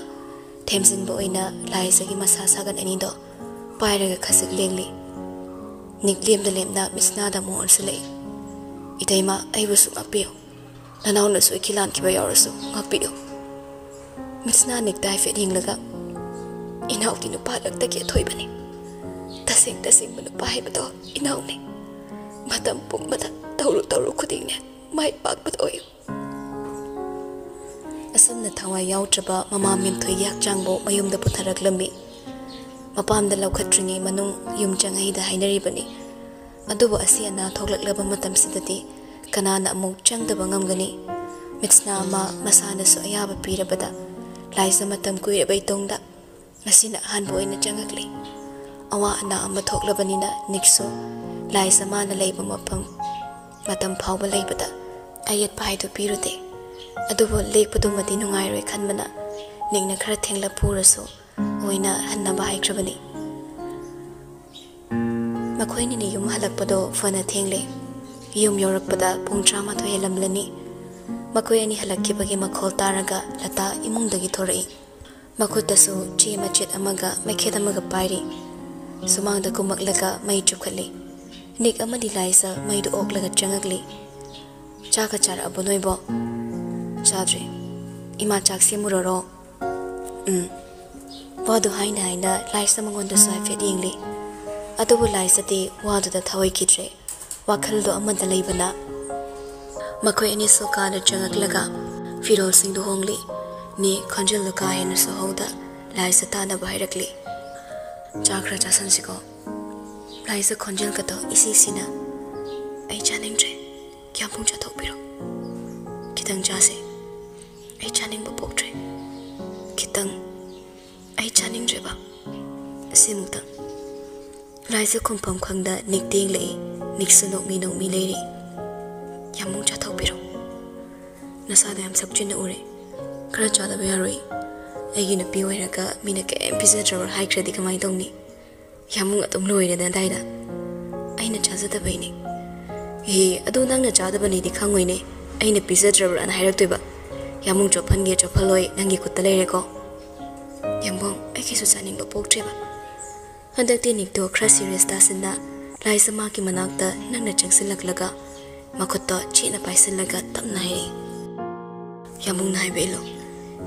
ꯊꯦꯝꯖꯤꯟꯕ ꯑꯣꯏꯅ ꯂꯥꯏꯖꯒꯤ ꯃꯁꯥ ꯁꯥꯒꯟ ꯑꯅꯤꯗꯣ ꯄꯥꯏꯔꯒ ꯈꯖꯤꯛ ꯂꯦꯡꯂꯤ꯫ ꯅꯤꯛ ꯂꯦꯝꯗ ꯂꯦꯝꯅ ꯃꯤꯠꯁꯅꯥꯗ ꯑꯃꯨꯛ ꯑꯣꯟꯁꯤꯜꯂꯛꯏ꯫ "ꯏꯇꯩꯃ, ꯑꯩꯕꯨꯁꯨ ꯉꯥꯛꯄꯤꯌꯨ꯫ ꯅꯅꯥꯎꯅ ꯁꯣꯏꯈꯤ ꯂꯥꯟꯈꯤꯕ ꯌꯥꯎꯔꯁꯨ ꯉꯥꯛꯄꯤꯌꯨ꯫" ꯃꯤꯠꯁꯅꯥ ꯅꯤꯛꯇ ꯍꯥꯏꯐꯦꯠ ꯌꯦꯡꯂꯒ, "ꯏꯅꯥꯎꯗꯤ ꯅꯨꯄꯥ ꯂꯛꯇꯒꯤ ꯑꯊꯣꯏꯕꯅꯤ꯫ ꯇꯁꯦꯡ ꯇꯁꯦꯡꯕ ꯅꯨꯄꯥ ꯍꯥꯏꯕꯗꯣ ꯏꯅꯥꯎꯅꯤ꯫ ꯃꯇꯝ ꯄꯨꯝꯕꯗ ꯇꯧꯔꯨ ꯇꯧꯔꯨ ꯈꯨꯗꯤꯡꯅꯦ ꯃꯥꯏ ꯄꯥꯛꯄꯗ ꯑꯣꯏꯌꯨ꯫" ꯑꯁꯨꯝꯅ ꯊꯋꯥꯏ ꯌꯥꯎꯗ꯭ꯔꯕ ꯃꯃꯥ ꯃꯦꯝꯊꯣꯏꯒꯤ ꯍꯛꯆꯥꯡꯕꯨ ꯃꯌꯨꯝꯗ ꯄꯨꯊꯔꯛꯂꯝꯃꯤ꯫ ꯃꯄꯥꯝꯗ ꯂꯧꯈꯠꯇ꯭ꯔꯤꯉꯩ ꯃꯅꯨꯡ ꯌꯨꯝ ꯆꯪꯍꯩꯗ ꯍꯥꯏꯅꯔꯤꯕꯅꯤ꯫ ꯑꯗꯨꯕꯨ ꯑꯁꯤ ꯑꯅꯥ ꯊꯣꯛꯂꯛꯂꯕ ꯃꯇꯝꯁꯤꯗꯗꯤ ꯀꯅꯥꯅ ꯑꯃꯨꯛ ꯆꯪꯗꯕ ꯉꯝꯒꯅꯤ? ꯃꯤꯠꯁꯅꯥ ꯑꯃ ꯃꯁꯥꯅꯁꯨ ꯑꯌꯥꯕ ꯄꯤꯔꯕꯗ ꯂꯥꯏꯖ ꯃꯇꯝ ꯀꯨꯏꯔꯕꯩ ꯇꯨꯡꯗ ꯉꯁꯤꯅ ꯑꯍꯥꯟꯕ ꯑꯣꯏꯅ ꯆꯪꯉꯛꯂꯤ꯫ ꯑꯋꯥ ꯑꯅꯥ ꯑꯃ ꯊꯣꯛꯂꯕꯅꯤꯅ ꯅꯤꯛꯁꯨ ꯂꯥꯏꯖ ꯃꯥꯅ ꯂꯩꯕ ꯃꯐꯝ ꯃꯇꯝ ꯐꯥꯎꯕ ꯂꯩꯕꯗ ꯑꯌꯦꯠꯄ ꯍꯥꯏꯗꯨ ꯄꯤꯔꯨꯗꯦ꯫ ꯑꯗꯨꯕꯨ ꯂꯦꯛꯄꯗꯨꯃꯗꯤ ꯅꯨꯡꯉꯥꯏꯔꯣꯏ ꯈꯟꯕꯅ ꯅꯤꯛꯅ ꯈꯔ ꯊꯦꯡꯂꯞ ꯄꯨꯔꯁꯨ ꯑꯣꯏꯅ ꯍꯟꯅꯕ ꯍꯥꯏꯈ꯭ꯔꯕꯅꯤ꯫ ꯃꯈꯣꯏꯅꯤꯅ ꯌꯨꯝ ꯍꯜꯂꯛꯄꯗꯣ ꯐꯅ ꯊꯦꯡꯂꯦ꯫ ꯌꯨꯝ ꯌꯧꯔꯛꯄꯗ ꯄꯨꯡ ꯇꯔꯥꯃꯥꯊꯣꯏ ꯍꯦꯜꯂꯝꯂꯅꯤ꯫ ꯃꯈꯣꯏ ꯑꯅꯤ ꯍꯜꯂꯛꯈꯤꯕꯒꯤ ꯃꯈꯣꯜ ꯇꯥꯔꯒ ꯂꯇꯥ ꯏꯃꯨꯡꯗꯒꯤ ꯊꯣꯔꯛꯏ꯫ ꯃꯈꯨꯠꯇꯁꯨ ꯆꯦ ꯃꯆꯦꯠ ꯑꯃꯒ ꯃꯩꯈꯦꯠ ꯑꯃꯒ ꯄꯥꯏꯔꯤ꯫ ꯁꯨꯃꯥꯡꯗ ꯀꯨꯝꯃꯛꯂꯒ ꯃꯩ ꯆꯨꯞꯈꯠꯂꯤ꯫ ꯅꯤꯛ ꯑꯃꯗꯤ ꯂꯥꯏꯖ ꯃꯩꯗꯨ ꯑꯣꯛꯂꯒ ꯆꯪꯉꯛꯂꯤ꯫ "ꯆꯥꯛꯀ ꯆꯥꯔꯛꯑꯕꯣ ꯅꯣꯏꯕꯣ?" "ꯆꯥꯗ꯭ꯔꯤ꯫ ꯏꯃꯥ, ꯆꯥꯛ ꯁꯦꯝꯃꯨꯔꯣꯔꯣ?" "ꯎꯝ꯫" ꯋꯥꯗꯨ ꯍꯥꯏꯅ ꯍꯥꯏꯅ ꯂꯥꯏꯖ ꯃꯉꯣꯟꯗꯁꯨ ꯍꯥꯏꯐꯦꯠ ꯌꯦꯡꯂꯤ꯫ ꯑꯗꯨꯕꯨ ꯂꯥꯏꯖꯗꯤ ꯋꯥꯗꯨꯗ ꯊꯋꯥꯏꯈꯤꯗ꯭ꯔꯦ꯫ ꯋꯥꯈꯜꯗꯣ ꯑꯃꯗ ꯂꯩꯕꯅ꯫ ꯃꯈꯣꯏ ꯑꯅꯤꯁꯨ ꯀꯥꯗ ꯆꯪꯉꯛꯂꯒ ꯐꯤꯔꯣꯜꯁꯤꯡꯗꯨ ꯍꯣꯡꯂꯤ꯫ ꯅꯤꯛ ꯈꯣꯟꯖꯦꯜꯗꯨ ꯀꯥ ꯍꯦꯟꯅꯁꯨ ꯍꯧꯗ ꯂꯥꯏꯖ ꯇꯥꯅꯕ ꯍꯥꯏꯔꯛꯂꯤ꯫ "ꯆꯥ ꯈꯔ ꯆꯥꯁꯟꯁꯤꯀꯣ꯫" ꯂꯥꯏꯖ ꯈꯣꯟꯖꯦꯜꯒꯗꯣ ꯏꯁꯤ ꯁꯤꯅ, "ꯑꯩ ꯆꯥꯅꯤꯡꯗ꯭ꯔꯦ꯫ ꯀꯌꯥꯝ ꯄꯨꯡ ꯆꯥꯊꯣꯛꯄꯤꯔꯣ꯫ ꯈꯤꯇꯪ ꯆꯥꯁꯦ꯫ ꯑꯩ ꯆꯥꯅꯤꯡꯕ ꯄꯣꯛꯇ꯭ꯔꯦ꯫ ꯈꯤꯇꯪ꯫ ꯑꯩ ꯆꯥꯅꯤꯡꯗ꯭ꯔꯦꯕ꯫ ꯑꯁꯤꯃꯨꯛꯇꯪ꯫" ꯂꯥꯏꯖ ꯈꯨꯝꯐꯝ ꯈꯪꯗ ꯅꯤꯛ ꯇꯦꯡꯂꯛꯏ꯫ ꯅꯤꯛꯁꯨ ꯅꯣꯛꯃꯤ ꯅꯣꯛꯃꯤ ꯂꯩꯔꯤ꯫ "ꯌꯥꯝ ꯄꯨꯡ ꯆꯥꯊꯣꯛꯄꯤꯔꯣ꯫" ꯁꯛꯆꯤꯟꯅ ꯎꯔꯦ꯫ "ꯈꯔ ꯆꯥꯗꯕ ꯌꯥꯔꯣꯏ꯫ ꯑꯩꯒꯤ ꯅꯨꯄꯤ ꯑꯣꯏꯔꯒ ꯃꯤꯅ ꯀꯩꯝ ꯄꯤꯖꯗ꯭ꯔꯕ꯭ꯔꯥ ꯍꯥꯏꯈ꯭ꯔꯗꯤ ꯀꯃꯥꯏꯅ ꯇꯧꯅꯤ? ꯌꯥꯝꯕꯨꯡ ꯑꯗꯨꯝ ꯂꯣꯏꯔꯦꯗꯅ ꯑꯗꯥꯏꯗ꯫ ꯑꯩꯅ ꯆꯥꯖꯗꯕꯩꯅꯦ꯫" "ꯑꯦ, ꯑꯗꯨ ꯅꯪꯅ ꯆꯥꯗꯕꯅꯤꯗꯤ ꯈꯪꯉꯣꯏꯅꯦ꯫ ꯑꯩꯅ ꯄꯤꯖꯗ꯭ꯔꯕ꯭ꯔꯥꯅ ꯍꯥꯏꯔꯛꯇꯣꯏꯕ꯫ ꯌꯥꯝꯕꯨꯡ ꯆꯣꯞꯍꯟꯒꯦ ꯆꯣꯞꯍꯜꯂꯣꯏ ꯅꯪꯒꯤ ꯈꯨꯠꯇ ꯂꯩꯔꯦꯀꯣ꯫" "ꯌꯥꯝꯕꯨꯡ, ꯑꯩ ꯀꯩꯁꯨ ꯆꯥꯅꯤꯡꯕ ꯄꯣꯛꯇ꯭ꯔꯦꯕ꯫" ꯍꯟꯗꯛꯇꯤ ꯅꯤꯛꯇꯣ ꯈꯔ ꯁꯤꯔꯤꯌꯁ ꯇꯥꯁꯤꯟꯅ ꯂꯥꯏꯖ ꯃꯥꯒꯤ ꯃꯅꯥꯛꯇ ꯅꯛꯅ ꯆꯪꯁꯤꯜꯂꯛꯂꯒ ꯃꯈꯨꯠꯇꯣ ꯆꯦꯠꯅ ꯄꯥꯏꯁꯤꯜꯂꯒ ꯇꯞꯅ ꯍꯥꯏꯔꯛꯏ, "ꯌꯥꯝꯕꯨꯡꯅ ꯍꯥꯏꯕ ꯏꯜꯂꯣ꯫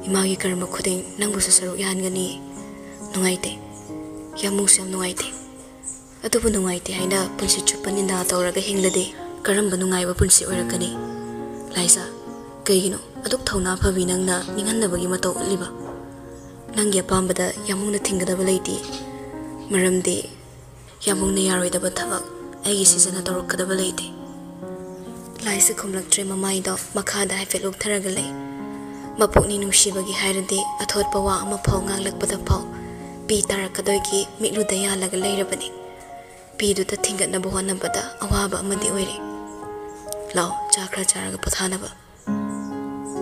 ꯏꯃꯥꯒꯤ ꯀꯔꯝꯕ ꯈꯨꯗꯤꯡ ꯅꯪꯕꯨꯁꯨ ꯁꯔꯨꯛ ꯌꯥꯍꯟꯒꯅꯤ꯫" "ꯅꯨꯡꯉꯥꯏꯇꯦ꯫ ꯌꯥꯝꯕꯨꯡꯁꯨ ꯌꯥꯝ ꯅꯨꯡꯉꯥꯏꯇꯦ꯫" "ꯑꯗꯨꯕꯨ ꯅꯨꯡꯉꯥꯏꯇꯦ ꯍꯥꯏꯅ ꯄꯨꯟꯁꯤ ꯆꯨꯞꯄ ꯅꯤꯟꯗꯥ ꯇꯧꯔꯒ ꯍꯤꯡꯂꯗꯤ ꯀꯔꯝꯕ ꯅꯨꯡꯉꯥꯏꯕ ꯄꯨꯟꯁꯤ ꯑꯣꯏꯔꯛꯀꯅꯤ? ꯂꯥꯏꯖ, ꯀꯩꯒꯤꯅꯣ ꯑꯗꯨꯛ ꯊꯧꯅꯥ ꯐꯕꯤ ꯅꯪꯅ ꯅꯤꯡꯍꯟꯅꯕꯒꯤ ꯃꯇꯧ ꯎꯠꯂꯤꯕ? ꯅꯪꯒꯤ ꯑꯄꯥꯝꯕꯗ ꯌꯥꯝꯕꯨꯡꯅ ꯊꯤꯡꯒꯗꯕ ꯂꯩꯇꯦ꯫ ꯃꯔꯝꯗꯤ ꯌꯥꯝꯕꯨꯡꯅ ꯌꯥꯔꯣꯏꯗꯕ ꯊꯕꯛ ꯑꯩꯒꯤ ꯁꯤꯖꯅ ꯇꯧꯔꯛꯀꯗꯕ ꯂꯩꯇꯦ꯫" ꯂꯥꯏꯖ ꯈꯨꯝꯂꯛꯇ꯭ꯔꯦ꯫ ꯃꯃꯥꯏꯗꯣ ꯃꯈꯥꯗ ꯍꯥꯏꯐꯦꯠ ꯂꯨꯞꯊꯔꯒ ꯂꯩ꯫ ꯃꯄꯨꯛꯅꯤꯡ ꯅꯨꯡꯁꯤꯕꯒꯤ ꯍꯥꯏꯔꯗꯤ ꯑꯊꯣꯠꯄ ꯋꯥ ꯑꯃꯐꯥꯎ ꯉꯥꯡꯂꯛꯄꯗ ꯐꯥꯎ ꯄꯤ ꯇꯥꯔꯛꯀꯗꯣꯏꯒꯤ ꯃꯤꯠꯂꯨꯗ ꯌꯥꯜꯂꯒ ꯂꯩꯔꯕꯅꯤ꯫ ꯄꯤꯗꯨꯗ ꯊꯤꯡꯒꯠꯅꯕ ꯍꯣꯠꯅꯕꯗ ꯑꯋꯥꯕ ꯑꯃꯗꯤ ꯑꯣꯏꯔꯦ꯫ "ꯂꯥꯛꯑꯣ, ꯆꯥ ꯈꯔ ꯆꯥꯔꯒ ꯄꯣꯊꯥꯅꯕ꯫"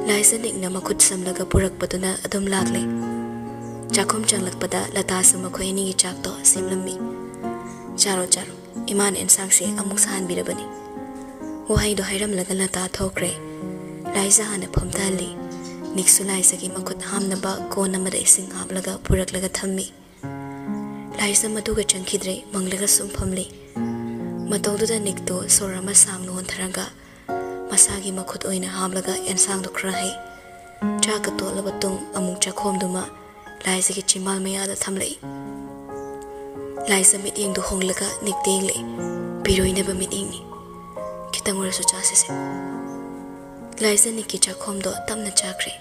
ꯂꯥꯏꯖ ꯅꯤꯛꯅ ꯃꯈꯨꯠ ꯁꯝꯂꯒ ꯄꯨꯔꯛꯄꯗꯨꯅ ꯑꯗꯨꯝ ꯂꯥꯛꯂꯦ꯫ ꯆꯥꯛꯈꯨꯝ ꯆꯪꯂꯛꯄꯗ ꯂꯇꯥꯁꯨ ꯃꯈꯣꯏ ꯑꯅꯤꯒꯤ ꯆꯥꯛꯇꯣ ꯁꯦꯝꯂꯝꯃꯤ꯫ "ꯆꯥꯔꯣ, ꯆꯥꯔꯣ, ꯏꯃꯥꯅ ꯑꯦꯟꯁꯥꯡꯁꯦ ꯑꯃꯨꯛ ꯁꯥꯍꯟꯕꯤꯔꯕꯅꯤ꯫" ꯋꯥꯍꯩꯗꯣ ꯍꯥꯏꯔꯝꯂꯒ ꯂꯇꯥ ꯊꯣꯛꯈ꯭ꯔꯦ꯫ ꯂꯥꯏꯖ ꯍꯥꯟꯅ ꯐꯝꯊꯍꯜꯂꯤ꯫ ꯅꯤꯛꯁꯨ ꯂꯥꯏꯖꯒꯤ ꯃꯈꯨꯠ ꯍꯥꯝꯅꯕ ꯀꯣꯟ ꯑꯃꯗ ꯏꯁꯤꯡ ꯍꯥꯞꯂꯒ ꯄꯨꯔꯛꯂꯒ ꯊꯝꯃꯤ꯫ ꯂꯥꯏꯖ ꯃꯗꯨꯒ ꯆꯪꯈꯤꯗ꯭ꯔꯦ, ꯃꯪꯂꯒ ꯁꯨꯝ ꯐꯝꯂꯤ꯫ ꯃꯇꯧꯗꯨꯗ ꯅꯤꯛꯇꯣ ꯁꯣꯔ ꯑꯃ ꯁꯥꯡꯅ ꯍꯣꯟꯊꯔꯒ ꯃꯁꯥꯒꯤ ꯃꯈꯨꯠ ꯑꯣꯏꯅ ꯍꯥꯝꯂꯒ ꯑꯦꯟꯁꯥꯡꯗꯣ ꯈꯔ ꯍꯩ꯫ ꯆꯥꯛꯀ ꯇꯣꯠꯂꯕ ꯇꯨꯡ ꯑꯃꯨꯛ ꯆꯥꯛꯈꯣꯝꯗꯨꯃ ꯂꯥꯏꯖꯒꯤ ꯆꯤꯝꯕꯥꯜ ꯃꯌꯥꯗ ꯊꯝꯂꯛꯏ꯫ ꯂꯥꯏꯖ ꯃꯤꯠꯌꯦꯡꯗꯨ ꯍꯣꯡꯂꯒ ꯅꯤꯛꯇ ꯌꯦꯡꯂꯛꯏ꯫ ꯄꯤꯔꯣꯏꯅꯕ ꯃꯤꯠꯌꯦꯡꯅꯤ꯫ "ꯈꯤꯇꯪ ꯑꯣꯏꯔꯁꯨ ꯆꯥꯁꯤꯁꯦ꯫" ꯂꯥꯏꯖ ꯅꯤꯛꯀꯤ ꯆꯥꯛꯈꯣꯝꯗꯣ ꯇꯞꯅ ꯆꯥꯈ꯭ꯔꯦ꯫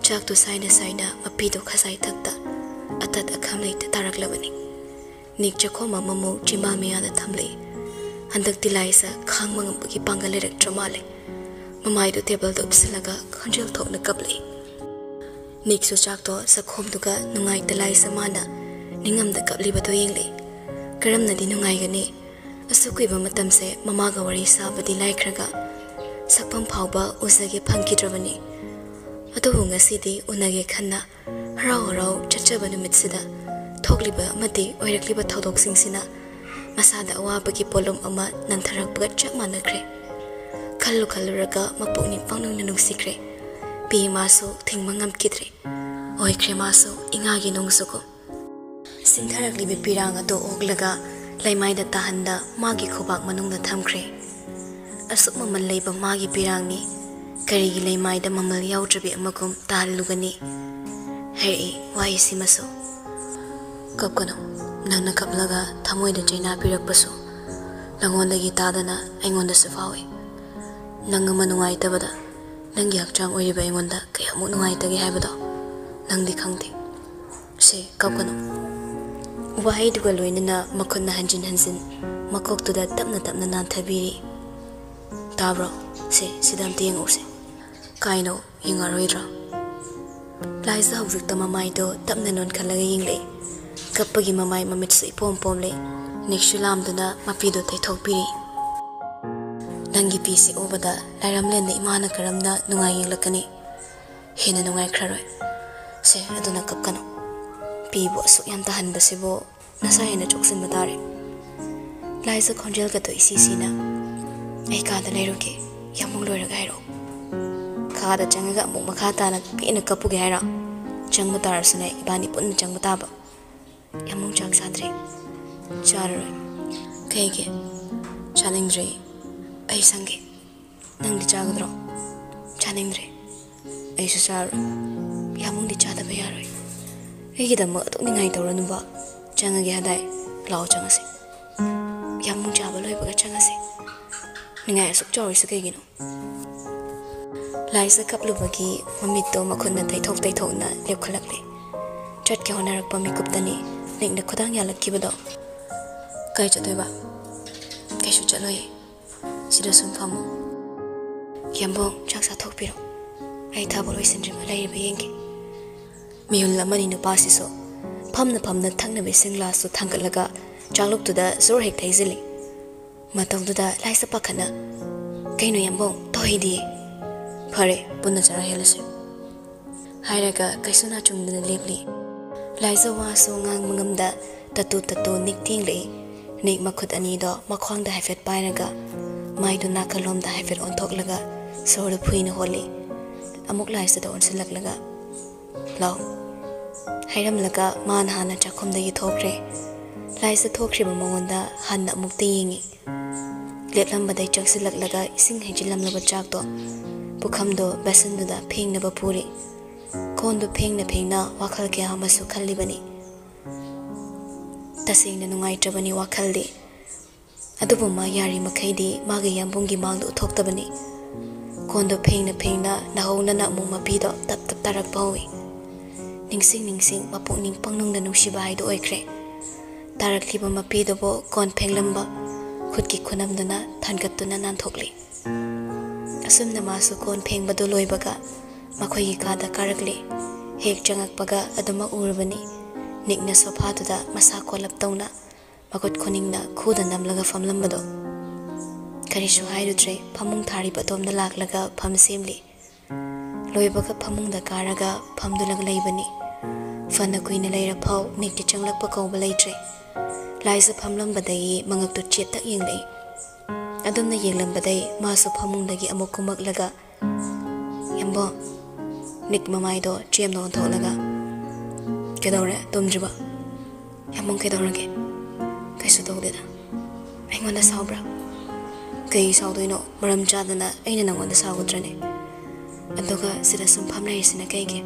ꯆꯥꯛꯇꯨ ꯁꯥꯏꯅ ꯁꯥꯏꯅ ꯃꯄꯤꯗꯨ ꯈꯖꯥꯏ ꯊꯛꯇ ꯑꯇꯠ ꯑꯈꯝ ꯂꯩꯇ ꯇꯥꯔꯛꯂꯕꯅꯤ꯫ ꯅꯤꯛ ꯆꯥꯛꯈꯣꯝ ꯑꯃꯃꯨꯛ ꯆꯤꯝꯕꯥꯜ ꯃꯌꯥꯗ ꯊꯝꯂꯛꯏ꯫ ꯍꯟꯗꯛꯇꯤ ꯂꯥꯏꯖ ꯈꯥꯡꯕ ꯉꯝꯕꯒꯤ ꯄꯥꯡꯒꯜ ꯂꯩꯔꯛꯇ꯭ꯔ ꯃꯥꯜꯂꯦ꯫ ꯃꯃꯥꯏꯗꯨ ꯇꯦꯕꯜꯗ ꯎꯞꯁꯤꯜꯂꯒ ꯈꯣꯟꯖꯦꯜ ꯊꯣꯛꯅ ꯀꯞꯂꯛꯏ꯫ ꯅꯤꯛꯁꯨ ꯆꯥꯛꯇꯣ ꯆꯥꯛꯈꯣꯝꯗꯨꯒ ꯅꯨꯡꯉꯥꯏꯇ ꯂꯥꯏꯖ ꯃꯥꯅ ꯅꯤꯡꯉꯝꯗ ꯀꯞꯂꯤꯕꯗꯨ ꯌꯦꯡꯂꯛꯏ꯫ ꯀꯔꯝꯅꯗꯤ ꯅꯨꯡꯉꯥꯏꯒꯅꯤ? ꯑꯁꯨꯛ ꯀꯨꯏꯕ ꯃꯇꯝꯁꯦ ꯃꯃꯥꯒ ꯋꯥꯔꯤ ꯁꯥꯕꯗꯤ ꯂꯥꯏꯈ꯭ꯔꯒ ꯁꯛꯐꯝ ꯐꯥꯎꯕ ꯎꯖꯒꯦ ꯐꯪꯈꯤꯗ꯭ꯔꯕꯅꯤ꯫ ꯑꯗꯨꯕꯨ ꯉꯁꯤꯗꯤ ꯎꯅꯒꯦ ꯈꯟꯅ ꯍꯔꯥꯎ ꯍꯔꯥꯎ ꯆꯠꯆꯕ ꯅꯨꯃꯤꯠꯁꯤꯗ ꯊꯣꯛꯂꯤꯕ ꯑꯃꯗꯤ ꯑꯣꯏꯔꯛꯂꯤꯕ ꯊꯧꯗꯣꯛꯁꯤꯡꯁꯤꯅ ꯃꯁꯥꯗ ꯑꯋꯥꯕꯒꯤ ꯄꯣꯠꯂꯨꯝ ꯑꯃ ꯅꯟꯊꯔꯛꯄꯒ ꯆꯞ ꯃꯥꯟꯅꯈ꯭ꯔꯦ꯫ ꯈꯜꯂꯨ ꯈꯜꯂꯨꯔꯒ ꯃꯄꯨꯛꯅꯤꯡ ꯄꯪꯅꯨꯡꯗ ꯅꯨꯡꯁꯤꯈ꯭ꯔꯦ꯫ ꯄꯤ ꯃꯥꯁꯨ ꯊꯤꯡꯕ ꯉꯝꯈꯤꯗ꯭ꯔꯦ꯫ ꯑꯣꯏꯈ꯭ꯔꯦ ꯃꯥꯁꯨ ꯏꯉꯥꯒꯤ ꯅꯣꯡꯖꯨꯒꯨꯝ꯫ ꯁꯤꯡꯊꯔꯛꯂꯤꯕ ꯄꯤꯔꯥꯡ ꯑꯗꯨ ꯑꯣꯛꯂꯒ ꯂꯩꯃꯥꯏꯗ ꯇꯥꯍꯟꯗ ꯃꯥꯒꯤ ꯈꯨꯕꯥꯛ ꯃꯅꯨꯡꯗ ꯊꯝꯈ꯭ꯔꯦ꯫ ꯑꯁꯨꯛ ꯃꯃꯜ ꯂꯩꯕ ꯃꯥꯒꯤ ꯄꯤꯔꯥꯡꯅꯤ, ꯀꯔꯤꯒꯤ ꯂꯩꯃꯥꯏꯗ ꯃꯃꯜ ꯌꯥꯎꯗ꯭ꯔꯕꯤ ꯑꯃꯒꯨꯝ ꯇꯥꯍꯜꯂꯨꯒꯅꯤ? ꯍꯥꯏꯔꯛꯏ ꯋꯥꯍꯩꯁꯤꯃꯁꯨ꯫ ꯀꯞꯀꯅꯨ, ꯅꯪꯅ ꯀꯞꯂꯒ ꯊꯃꯣꯏꯗ ꯆꯩꯅꯥ ꯄꯤꯔꯛꯄꯁꯨ ꯅꯉꯣꯟꯗꯒꯤ ꯇꯥꯗꯅ ꯑꯩꯉꯣꯟꯗꯁꯨ ꯐꯥꯎꯏ꯫ ꯅꯪ ꯑꯃ ꯅꯨꯡꯉꯥꯏꯇꯕꯗ ꯅꯪꯒꯤ ꯍꯛꯆꯥꯡ ꯑꯣꯏꯔꯤꯕ ꯑꯩꯉꯣꯟꯗ ꯀꯌꯥꯃꯨꯛ ꯅꯨꯡꯉꯥꯏꯇꯒꯦ ꯍꯥꯏꯕꯗꯣ ꯅꯪꯗꯤ ꯈꯪꯗꯦ꯫ ꯁꯦ, ꯀꯞꯀꯅꯨ꯫ ꯋꯥꯍꯩꯗꯨꯒ ꯂꯣꯏꯅꯅ ꯃꯈꯨꯠꯅ ꯍꯟꯖꯤꯟ ꯍꯟꯖꯤꯟ ꯃꯀꯣꯛꯇꯨꯗ ꯇꯞꯅ ꯇꯞꯅ ꯅꯥꯟꯊꯕꯤꯔꯤ꯫ ꯇꯥꯕ꯭ꯔꯣ? ꯁꯦ, ꯁꯤꯗ ꯑꯝꯇ ꯌꯦꯡꯉꯛꯎꯁꯦ꯫ ꯀꯥꯏꯅꯣ, ꯌꯦꯡꯉꯛꯑꯔꯣꯏꯗ꯭ꯔꯣ? ꯂꯥꯏꯖꯥ ꯍꯧꯖꯤꯛꯇ ꯃꯃꯥꯏꯗꯣ ꯇꯞꯅ ꯅꯣꯟꯈꯠꯂꯒ ꯌꯦꯡꯂꯛꯏ꯫ ꯀꯞꯄꯒꯤ ꯃꯃꯥꯏ ꯃꯃꯤꯠꯁꯨ ꯏꯄꯣꯝ ꯄꯣꯝꯂꯦ꯫ ꯅꯤꯛꯁꯨ ꯂꯥꯝꯗꯨꯅ ꯃꯄꯤꯗꯣ ꯇꯩꯊꯣꯛꯄꯤꯔꯤ꯫ ꯅꯪꯒꯤ ꯄꯤꯁꯤ ꯎꯕꯗ ꯂꯥꯏꯔꯝꯂꯦꯟꯗ ꯏꯃꯥꯅ ꯀꯔꯝꯅ ꯅꯨꯡꯉꯥꯏ ꯌꯦꯡꯂꯛꯀꯅꯤ? ꯍꯦꯟꯅ ꯅꯨꯡꯉꯥꯏꯈ꯭ꯔꯔꯣꯏ꯫ ꯁꯦ, ꯑꯗꯨꯅ ꯀꯞꯀꯅꯨ꯫ ꯄꯤꯕꯨ ꯑꯁꯨꯛ ꯌꯥꯝ ꯇꯥꯍꯟꯕꯁꯤꯕꯨ ꯅꯁꯥ ꯍꯦꯟꯅ ꯆꯣꯛꯁꯤꯟꯕ ꯇꯥꯔꯦ꯫ ꯂꯥꯏꯖꯥ ꯈꯣꯟꯖꯦꯜꯒꯗꯣ ꯏꯁꯤ ꯁꯤꯅ, "ꯑꯩ ꯀꯥꯗ ꯂꯩꯔꯨꯒꯦ, ꯌꯥꯝꯕꯨꯡ ꯂꯣꯏꯔꯒ ꯍꯥꯏꯔꯛꯑꯣ꯫ ꯀꯥꯗ ꯆꯪꯉꯒ ꯑꯃꯨꯛ ꯃꯈꯥ ꯇꯥꯅ ꯄꯦꯟꯅ ꯀꯞꯄꯨꯒꯦ ꯍꯥꯏꯔꯣ? ꯆꯪꯕ ꯇꯥꯔꯁꯨꯅꯦ, ꯏꯕꯥꯅꯤ ꯄꯨꯟꯅ ꯆꯪꯕ ꯇꯥꯕ꯫ ꯌꯥꯝꯕꯨꯡ ꯆꯥꯛ ꯆꯥꯗ꯭ꯔꯤ?" "ꯆꯥꯔꯔꯣꯏ꯫" "ꯀꯩꯒꯤ?" "ꯆꯥꯅꯤꯡꯗ꯭ꯔꯦ꯫" "ꯑꯩ ꯁꯪꯒꯦ꯫" "ꯅꯪꯗꯤ ꯆꯥꯒꯗ꯭ꯔꯣ?" "ꯆꯥꯅꯤꯡꯗ꯭ꯔꯦ꯫" "ꯑꯩꯁꯨ ꯆꯥꯔꯣꯏ꯫" "ꯌꯥꯝꯕꯨꯡꯗꯤ ꯆꯥꯗꯕ ꯌꯥꯔꯣꯏ꯫ ꯑꯩꯒꯤꯗꯃꯛ ꯑꯗꯨꯛ ꯅꯤꯡꯉꯥꯏ ꯇꯧꯔꯅꯨꯕ꯫ ꯆꯪꯉꯒꯦ ꯍꯥꯏꯗꯥꯏ? ꯂꯥꯛꯑꯣ, ꯆꯪꯉꯁꯤ꯫ ꯌꯥꯝꯕꯨꯡ ꯆꯥꯕ ꯂꯣꯏꯕꯒ ꯆꯪꯉꯁꯤ꯫ ꯅꯤꯡꯉꯥꯏ ꯑꯁꯨꯛ ꯆꯥꯎꯔꯤꯁꯤ ꯀꯩꯒꯤꯅꯣ?" ꯂꯥꯏꯖꯥ ꯀꯞꯂꯨꯕꯒꯤ ꯃꯃꯤꯠꯇꯣ ꯃꯈꯨꯠꯅ ꯇꯩꯊꯣꯛ ꯇꯩꯊꯣꯛꯅ ꯂꯦꯞꯈꯠꯂꯛꯂꯦ꯫ ꯆꯠꯀꯦ ꯍꯣꯠꯅꯔꯛꯄ ꯃꯤꯀꯨꯞꯇꯅꯤ ꯅꯤꯛꯅ ꯈꯨꯗꯥꯡ ꯌꯥꯜꯂꯛꯈꯤꯕꯗꯣ꯫ "ꯀꯥꯏ ꯆꯠꯇꯣꯏꯕ?" "ꯀꯩꯁꯨ ꯆꯠꯂꯣꯏꯌꯦ꯫ ꯁꯤꯗ ꯁꯨꯝ ꯐꯝꯃꯣ꯫ ꯌꯥꯝꯕꯨꯡ, ꯆꯥꯛ ꯆꯥꯊꯣꯛꯄꯤꯔꯣ꯫ ꯑꯩ ꯊꯕꯛ ꯂꯣꯏꯁꯤꯟꯗ꯭ꯔꯤꯕ ꯂꯩꯔꯤꯕ ꯌꯦꯡꯒꯦ꯫" ꯃꯤꯍꯨꯜ ꯑꯃꯅꯤ ꯅꯨꯄꯥꯁꯤꯁꯨ ꯐꯝꯅ ꯐꯝꯅ ꯊꯛꯅꯕ ꯏꯁꯤꯡ ꯒ꯭ꯂꯥꯁꯇꯨ ꯊꯥꯡꯒꯠꯂꯒ ꯆꯥꯛꯂꯨꯛꯇꯨꯗ ꯖꯣꯔ ꯍꯦꯛ ꯊꯩꯖꯤꯜꯂꯤ꯫ ꯃꯇꯧꯗꯨꯗ ꯂꯥꯏꯖꯥ ꯄꯥꯈꯠꯅ, "ꯀꯩꯅꯣ ꯌꯥꯝꯕꯨꯡ, ꯇꯧꯍꯩꯗꯦ꯫" "ꯐꯔꯦ, ꯄꯨꯟꯅ ꯆꯔꯥ ꯍꯦꯜꯂꯁꯤ꯫" ꯍꯥꯏꯔꯒ ꯀꯩꯁꯨ ꯅꯥꯆꯨꯡꯗꯅ ꯂꯦꯞꯂꯤ꯫ ꯂꯥꯏꯖ ꯋꯥꯁꯨ ꯉꯥꯡꯕ ꯉꯝꯗ ꯇꯠꯇꯨ ꯇꯠꯇꯨ ꯅꯤꯛ ꯊꯦꯡꯂꯛꯏ꯫ ꯅꯤꯛ ꯃꯈꯨꯠ ꯑꯅꯤꯗꯣ ꯃꯈ꯭ꯋꯥꯡꯗ ꯍꯥꯏꯐꯦꯠ ꯄꯥꯏꯔꯒ ꯃꯥꯏꯗꯨ ꯅꯥꯀꯜꯂꯣꯝꯗ ꯍꯥꯏꯐꯦꯠ ꯑꯣꯟꯊꯣꯛꯂꯒ ꯁꯣꯔꯗꯨ ꯐꯨꯏꯅ ꯍꯣꯜꯂꯤ꯫ ꯑꯃꯨꯛ ꯂꯥꯏꯖꯗ ꯑꯣꯟꯁꯤꯜꯂꯛꯂꯒ, "ꯂꯥꯎ," ꯍꯥꯏꯔꯝꯂꯒ ꯃꯥꯅ ꯍꯥꯟꯅ ꯆꯥꯛꯈꯨꯝꯗꯒꯤ ꯊꯣꯛꯈ꯭ꯔꯦ꯫ ꯂꯥꯏꯖ ꯊꯣꯛꯈ꯭ꯔꯤꯕ ꯃꯉꯣꯟꯗ ꯍꯟꯅ ꯑꯃꯨꯛꯇ ꯌꯦꯡꯉꯤ꯫ ꯂꯦꯞꯂꯝꯕꯗꯩ ꯆꯪꯁꯤꯜꯂꯛꯂꯒ ꯏꯁꯤꯡ ꯍꯩꯖꯤꯜꯂꯝꯂꯕ ꯆꯥꯛꯇꯣ ꯄꯨꯈꯝꯗꯣ ꯕꯦꯁꯟꯗꯨꯗ ꯐꯦꯡꯅꯕ ꯄꯨꯔꯤ꯫ ꯀꯣꯟꯗꯨ ꯐꯦꯡꯅ ꯐꯦꯡꯅ ꯋꯥꯈꯜ ꯀꯌꯥ ꯑꯃꯁꯨ ꯈꯜꯂꯤꯕꯅꯤ꯫ ꯇꯁꯦꯡꯅ ꯅꯨꯡꯉꯥꯏꯇ꯭ꯔꯕꯅꯤ ꯋꯥꯈꯜꯗꯤ꯫ ꯑꯗꯨꯕꯨ ꯃꯥ ꯌꯥꯔꯤꯃꯈꯩꯗꯤ ꯃꯥꯒꯤ ꯌꯥꯝꯕꯨꯡꯒꯤ ꯃꯥꯡꯗ ꯎꯠꯊꯣꯛꯇꯕꯅꯤ꯫ ꯀꯣꯟꯗꯣ ꯐꯦꯡꯅ ꯐꯦꯡꯅ ꯅꯥꯍꯧꯅꯅ ꯑꯃꯨꯛ ꯃꯄꯤꯗꯣ ꯇꯞ ꯇꯞ ꯇꯥꯔꯛꯄ ꯍꯧꯏ꯫ ꯅꯤꯡꯁꯤꯡ ꯅꯤꯡꯁꯤꯡ ꯃꯄꯨꯛꯅꯤꯡ ꯄꯪꯅꯨꯡꯗ ꯅꯨꯡꯁꯤꯕ ꯍꯥꯏꯗꯨ ꯑꯣꯏꯈ꯭ꯔꯦ꯫ ꯇꯥꯔꯛꯂꯤꯕ ꯃꯄꯤꯗꯨꯕꯨ ꯀꯣꯟ ꯐꯦꯡꯂꯝꯕ ꯈꯨꯠꯀꯤ ꯈꯨꯅꯝꯗꯨꯅ ꯊꯥꯡꯒꯠꯇꯨꯅ ꯅꯥꯟꯊꯣꯛꯂꯤ꯫ ꯑꯁꯨꯝꯅ ꯃꯥꯁꯨ ꯀꯣꯟ ꯐꯦꯡꯕꯗꯨ ꯂꯣꯏꯕꯒ ꯃꯈꯣꯏꯒꯤ ꯀꯥꯗ ꯀꯥꯔꯛꯂꯤ꯫ ꯍꯦꯛ ꯆꯪꯉꯛꯄꯒ ꯑꯗꯨꯃꯛ ꯎꯔꯕꯅꯤ꯫ ꯅꯤꯛꯅ ꯁꯣꯐꯥꯗꯨꯗ ꯃꯁꯥ ꯀꯣꯜꯂꯞ ꯇꯧꯅ ꯃꯈꯨꯠ ꯈꯨꯅꯤꯡꯅ ꯈꯨꯗ ꯅꯝꯂꯒ ꯐꯝꯂꯝꯕꯗꯣ꯫ ꯀꯔꯤꯁꯨ ꯍꯥꯏꯔꯨꯗ꯭ꯔꯦ, ꯐꯃꯨꯡ ꯊꯥꯔꯤꯕ ꯑꯗꯣꯝꯗ ꯂꯥꯛꯂꯒ ꯐꯝ ꯁꯦꯝꯂꯤ꯫ ꯂꯣꯏꯕꯒ ꯐꯃꯨꯡꯗ ꯀꯥꯔꯒ ꯐꯝꯗꯨꯅ ꯂꯩꯕꯅꯤ꯫ ꯐꯅ ꯀꯨꯏꯅ ꯂꯩꯔꯐꯥꯎ ꯅꯤꯛꯇꯤ ꯆꯪꯂꯛꯄ ꯀꯧꯕ ꯂꯩꯇ꯭ꯔꯦ꯫ ꯂꯥꯏꯖ ꯐꯝꯂꯝꯕꯗꯒꯤ ꯃꯉꯛꯇꯨ ꯆꯦꯠꯇꯛ ꯌꯦꯡꯂꯛꯏ꯫ ꯑꯗꯨꯝꯅ ꯌꯦꯡꯂꯝꯕꯗꯩ ꯃꯥꯁꯨ ꯐꯃꯨꯡꯗꯒꯤ ꯑꯃꯨꯛ ꯀꯨꯝꯃꯛꯂꯒ, "ꯌꯥꯝꯕꯣ," ꯅꯤꯛ ꯃꯃꯥꯏꯗꯣ ꯆꯦꯝꯅ ꯑꯣꯟꯊꯣꯛꯂꯒ, "ꯀꯩꯗꯧꯔꯦ? ꯇꯨꯝꯗ꯭ꯔꯤꯕꯣ?" "ꯌꯥꯝꯕꯨꯡ, ꯀꯩꯗꯧꯔꯒꯦ?" "ꯀꯩꯁꯨ ꯇꯧꯗꯦꯗ꯫ ꯑꯩꯉꯣꯟꯗ ꯁꯥꯎꯕ꯭ꯔꯥ?" "ꯀꯩ ꯁꯥꯎꯗꯣꯏꯅꯣ? ꯃꯔꯝ ꯆꯥꯗꯅ ꯑꯩꯅ ꯅꯪꯉꯣꯟꯗ ꯁꯥꯎꯒꯗ꯭ꯔꯅꯦ? ꯑꯗꯨꯒ ꯁꯤꯗ ꯁꯨꯝ ꯐꯝ ꯂꯩꯔꯤꯁꯤꯅ ꯀꯩꯒꯤ?"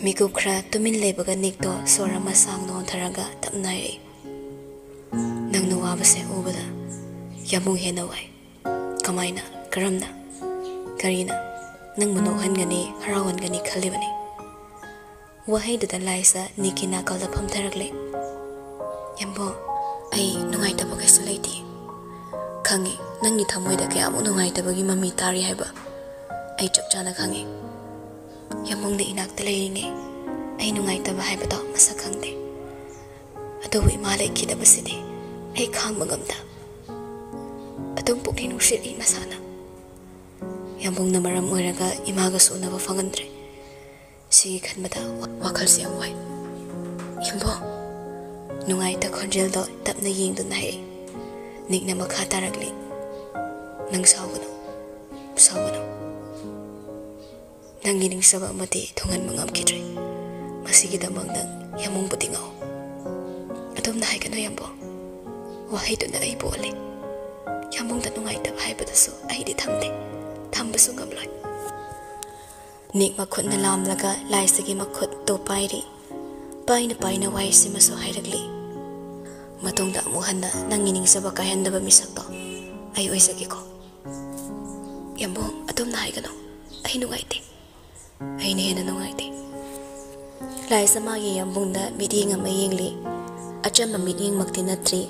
ꯃꯤꯀꯨꯞ ꯈꯔ ꯇꯨꯃꯤꯟ ꯂꯩꯕꯒ ꯅꯤꯛꯇꯣ ꯁꯣꯔ ꯑꯃ ꯁꯥꯡꯅ ꯍꯣꯟꯊꯔꯒ ꯇꯞꯅ ꯍꯥꯏꯔꯛꯏ, "ꯅꯪꯅ ꯋꯥꯕꯁꯦ ꯎꯕꯗ ꯌꯥꯝꯕꯨꯡ ꯍꯦꯟꯅ ꯋꯥꯏ꯫ ꯀꯃꯥꯏꯅ? ꯀꯔꯝꯅ? ꯀꯔꯤꯅ ꯅꯪꯕꯨ ꯅꯣꯛꯍꯟꯒꯅꯤ, ꯍꯔꯥꯎꯍꯟꯒꯅꯤ ꯈꯜꯂꯤꯕꯅꯤ?" ꯋꯥꯍꯩꯗꯨꯗ ꯂꯥꯏꯖ ꯅꯤꯛꯀꯤ ꯅꯥꯀꯜꯗ ꯐꯝꯊꯔꯛꯂꯦ꯫ "ꯌꯥꯝꯕꯣ, ꯑꯩ ꯅꯨꯡꯉꯥꯏꯇꯕ ꯀꯩꯁꯨ ꯂꯩꯇꯦ꯫ ꯈꯪꯉꯤ, ꯅꯪꯒꯤ ꯊꯃꯣꯏꯗ ꯀꯌꯥꯃꯨꯛ ꯅꯨꯡꯉꯥꯏꯇꯕꯒꯤ ꯃꯃꯤ ꯇꯥꯔꯤ ꯍꯥꯏꯕ ꯑꯩ ꯆꯞ ꯆꯥꯅ ꯈꯪꯉꯤ꯫ ꯌꯥꯝꯕꯨꯡꯅ ꯏꯅꯥꯛꯇ ꯂꯩꯔꯤꯉꯩ ꯑꯩ ꯅꯨꯡꯉꯥꯏꯇꯕ ꯍꯥꯏꯕꯗꯣ ꯃꯁꯛ ꯈꯪꯗꯦ꯫ ꯑꯗꯨꯕꯨ ꯏꯃꯥ ꯂꯩꯈꯤꯗꯕꯁꯤꯗꯤ ꯑꯩ ꯈꯥꯡꯕ ꯉꯝꯗ꯫ ꯑꯗꯨꯝ ꯄꯨꯛꯅꯤꯡ ꯅꯨꯡꯁꯤꯔꯛꯏ ꯃꯁꯥꯅ꯫ ꯌꯥꯝꯕꯨꯡꯅ ꯃꯔꯝ ꯑꯣꯏꯔꯒ ꯏꯃꯥꯒꯁꯨ ꯎꯅꯕ ꯐꯪꯍꯟꯗ꯭ꯔꯦ꯫ ꯁꯤꯒꯤ ꯈꯟꯕꯗ ꯋꯥꯈꯜꯁꯦ ꯌꯥꯝ ꯋꯥꯏ꯫ ꯌꯥꯝꯕꯣ, ꯅꯨꯡꯉꯥꯏꯇ ꯈꯣꯟꯖꯦꯜꯗꯣ ꯇꯞꯅ ꯌꯦꯡꯗꯨꯅ ꯍꯥꯏꯔꯛꯏ꯫ ꯅꯤꯛꯅ ꯃꯈꯥ ꯇꯥꯔꯛꯂꯤ, "ꯅꯪ ꯁꯥꯎꯒꯅꯨ, ꯁꯥꯎꯒꯅꯨ꯫ ꯅꯪꯒꯤ ꯅꯤꯡꯖꯕ ꯑꯃꯗꯤ ꯊꯨꯡꯍꯟꯕ ꯉꯝꯈꯤꯗ꯭ꯔꯦ꯫ ꯃꯁꯤꯒꯤꯗꯃꯛ ꯅꯪ ꯌꯥꯝꯕꯨꯡꯕꯨꯗꯤ ꯉꯥꯎ꯫ ꯑꯗꯨꯝꯅ ꯍꯥꯏꯒꯅꯨ ꯌꯥꯝꯕꯣ꯫ ꯋꯥꯍꯩꯗꯨꯅ ꯑꯩꯕꯨ ꯑꯣꯜꯂꯦ꯫ ꯌꯥꯝꯕꯨꯡꯗ ꯅꯨꯡꯉꯥꯏꯇꯕ ꯍꯥꯏꯕꯗꯨꯁꯨ ꯑꯩꯗꯤ ꯊꯝꯗꯦ, ꯊꯝꯕꯁꯨ ꯉꯝꯂꯣꯏ꯫" ꯅꯤꯛ ꯃꯈꯨꯠꯅ ꯂꯥꯝꯂꯒ ꯂꯥꯏꯖꯒꯤ ꯃꯈꯨꯠꯇꯨ ꯄꯥꯏꯔꯤ꯫ ꯄꯥꯏꯅ ꯄꯥꯏꯅ ꯋꯥꯍꯩꯁꯤꯃꯁꯨ ꯍꯥꯏꯔꯛꯂꯤ, "ꯃꯇꯨꯡꯗ ꯑꯃꯨꯛ ꯍꯟꯅ ꯅꯪꯒꯤ ꯅꯤꯡꯖꯕ ꯀꯥꯏꯍꯟꯗꯕ ꯃꯤꯁꯛꯇꯣ ꯑꯩ ꯑꯣꯏꯖꯒꯦꯀꯣ꯫" "ꯌꯥꯝꯕꯨꯡ, ꯑꯗꯨꯝꯅ ꯍꯥꯏꯒꯅꯨ꯫ ꯑꯩ ꯅꯨꯡꯉꯥꯏꯇꯦ꯫ ꯑꯩꯅ ꯍꯦꯟꯅ ꯅꯨꯡꯉꯥꯏꯇꯦ꯫" ꯂꯥꯏꯖ ꯃꯥꯒꯤ ꯌꯥꯝꯕꯨꯡꯗ ꯃꯤꯠꯌꯦꯡ ꯑꯃ ꯌꯦꯡꯂꯤ꯫ ꯑꯆꯝꯕ ꯃꯤꯠꯌꯦꯡꯃꯛꯇꯤ ꯅꯠꯇ꯭ꯔꯤ꯫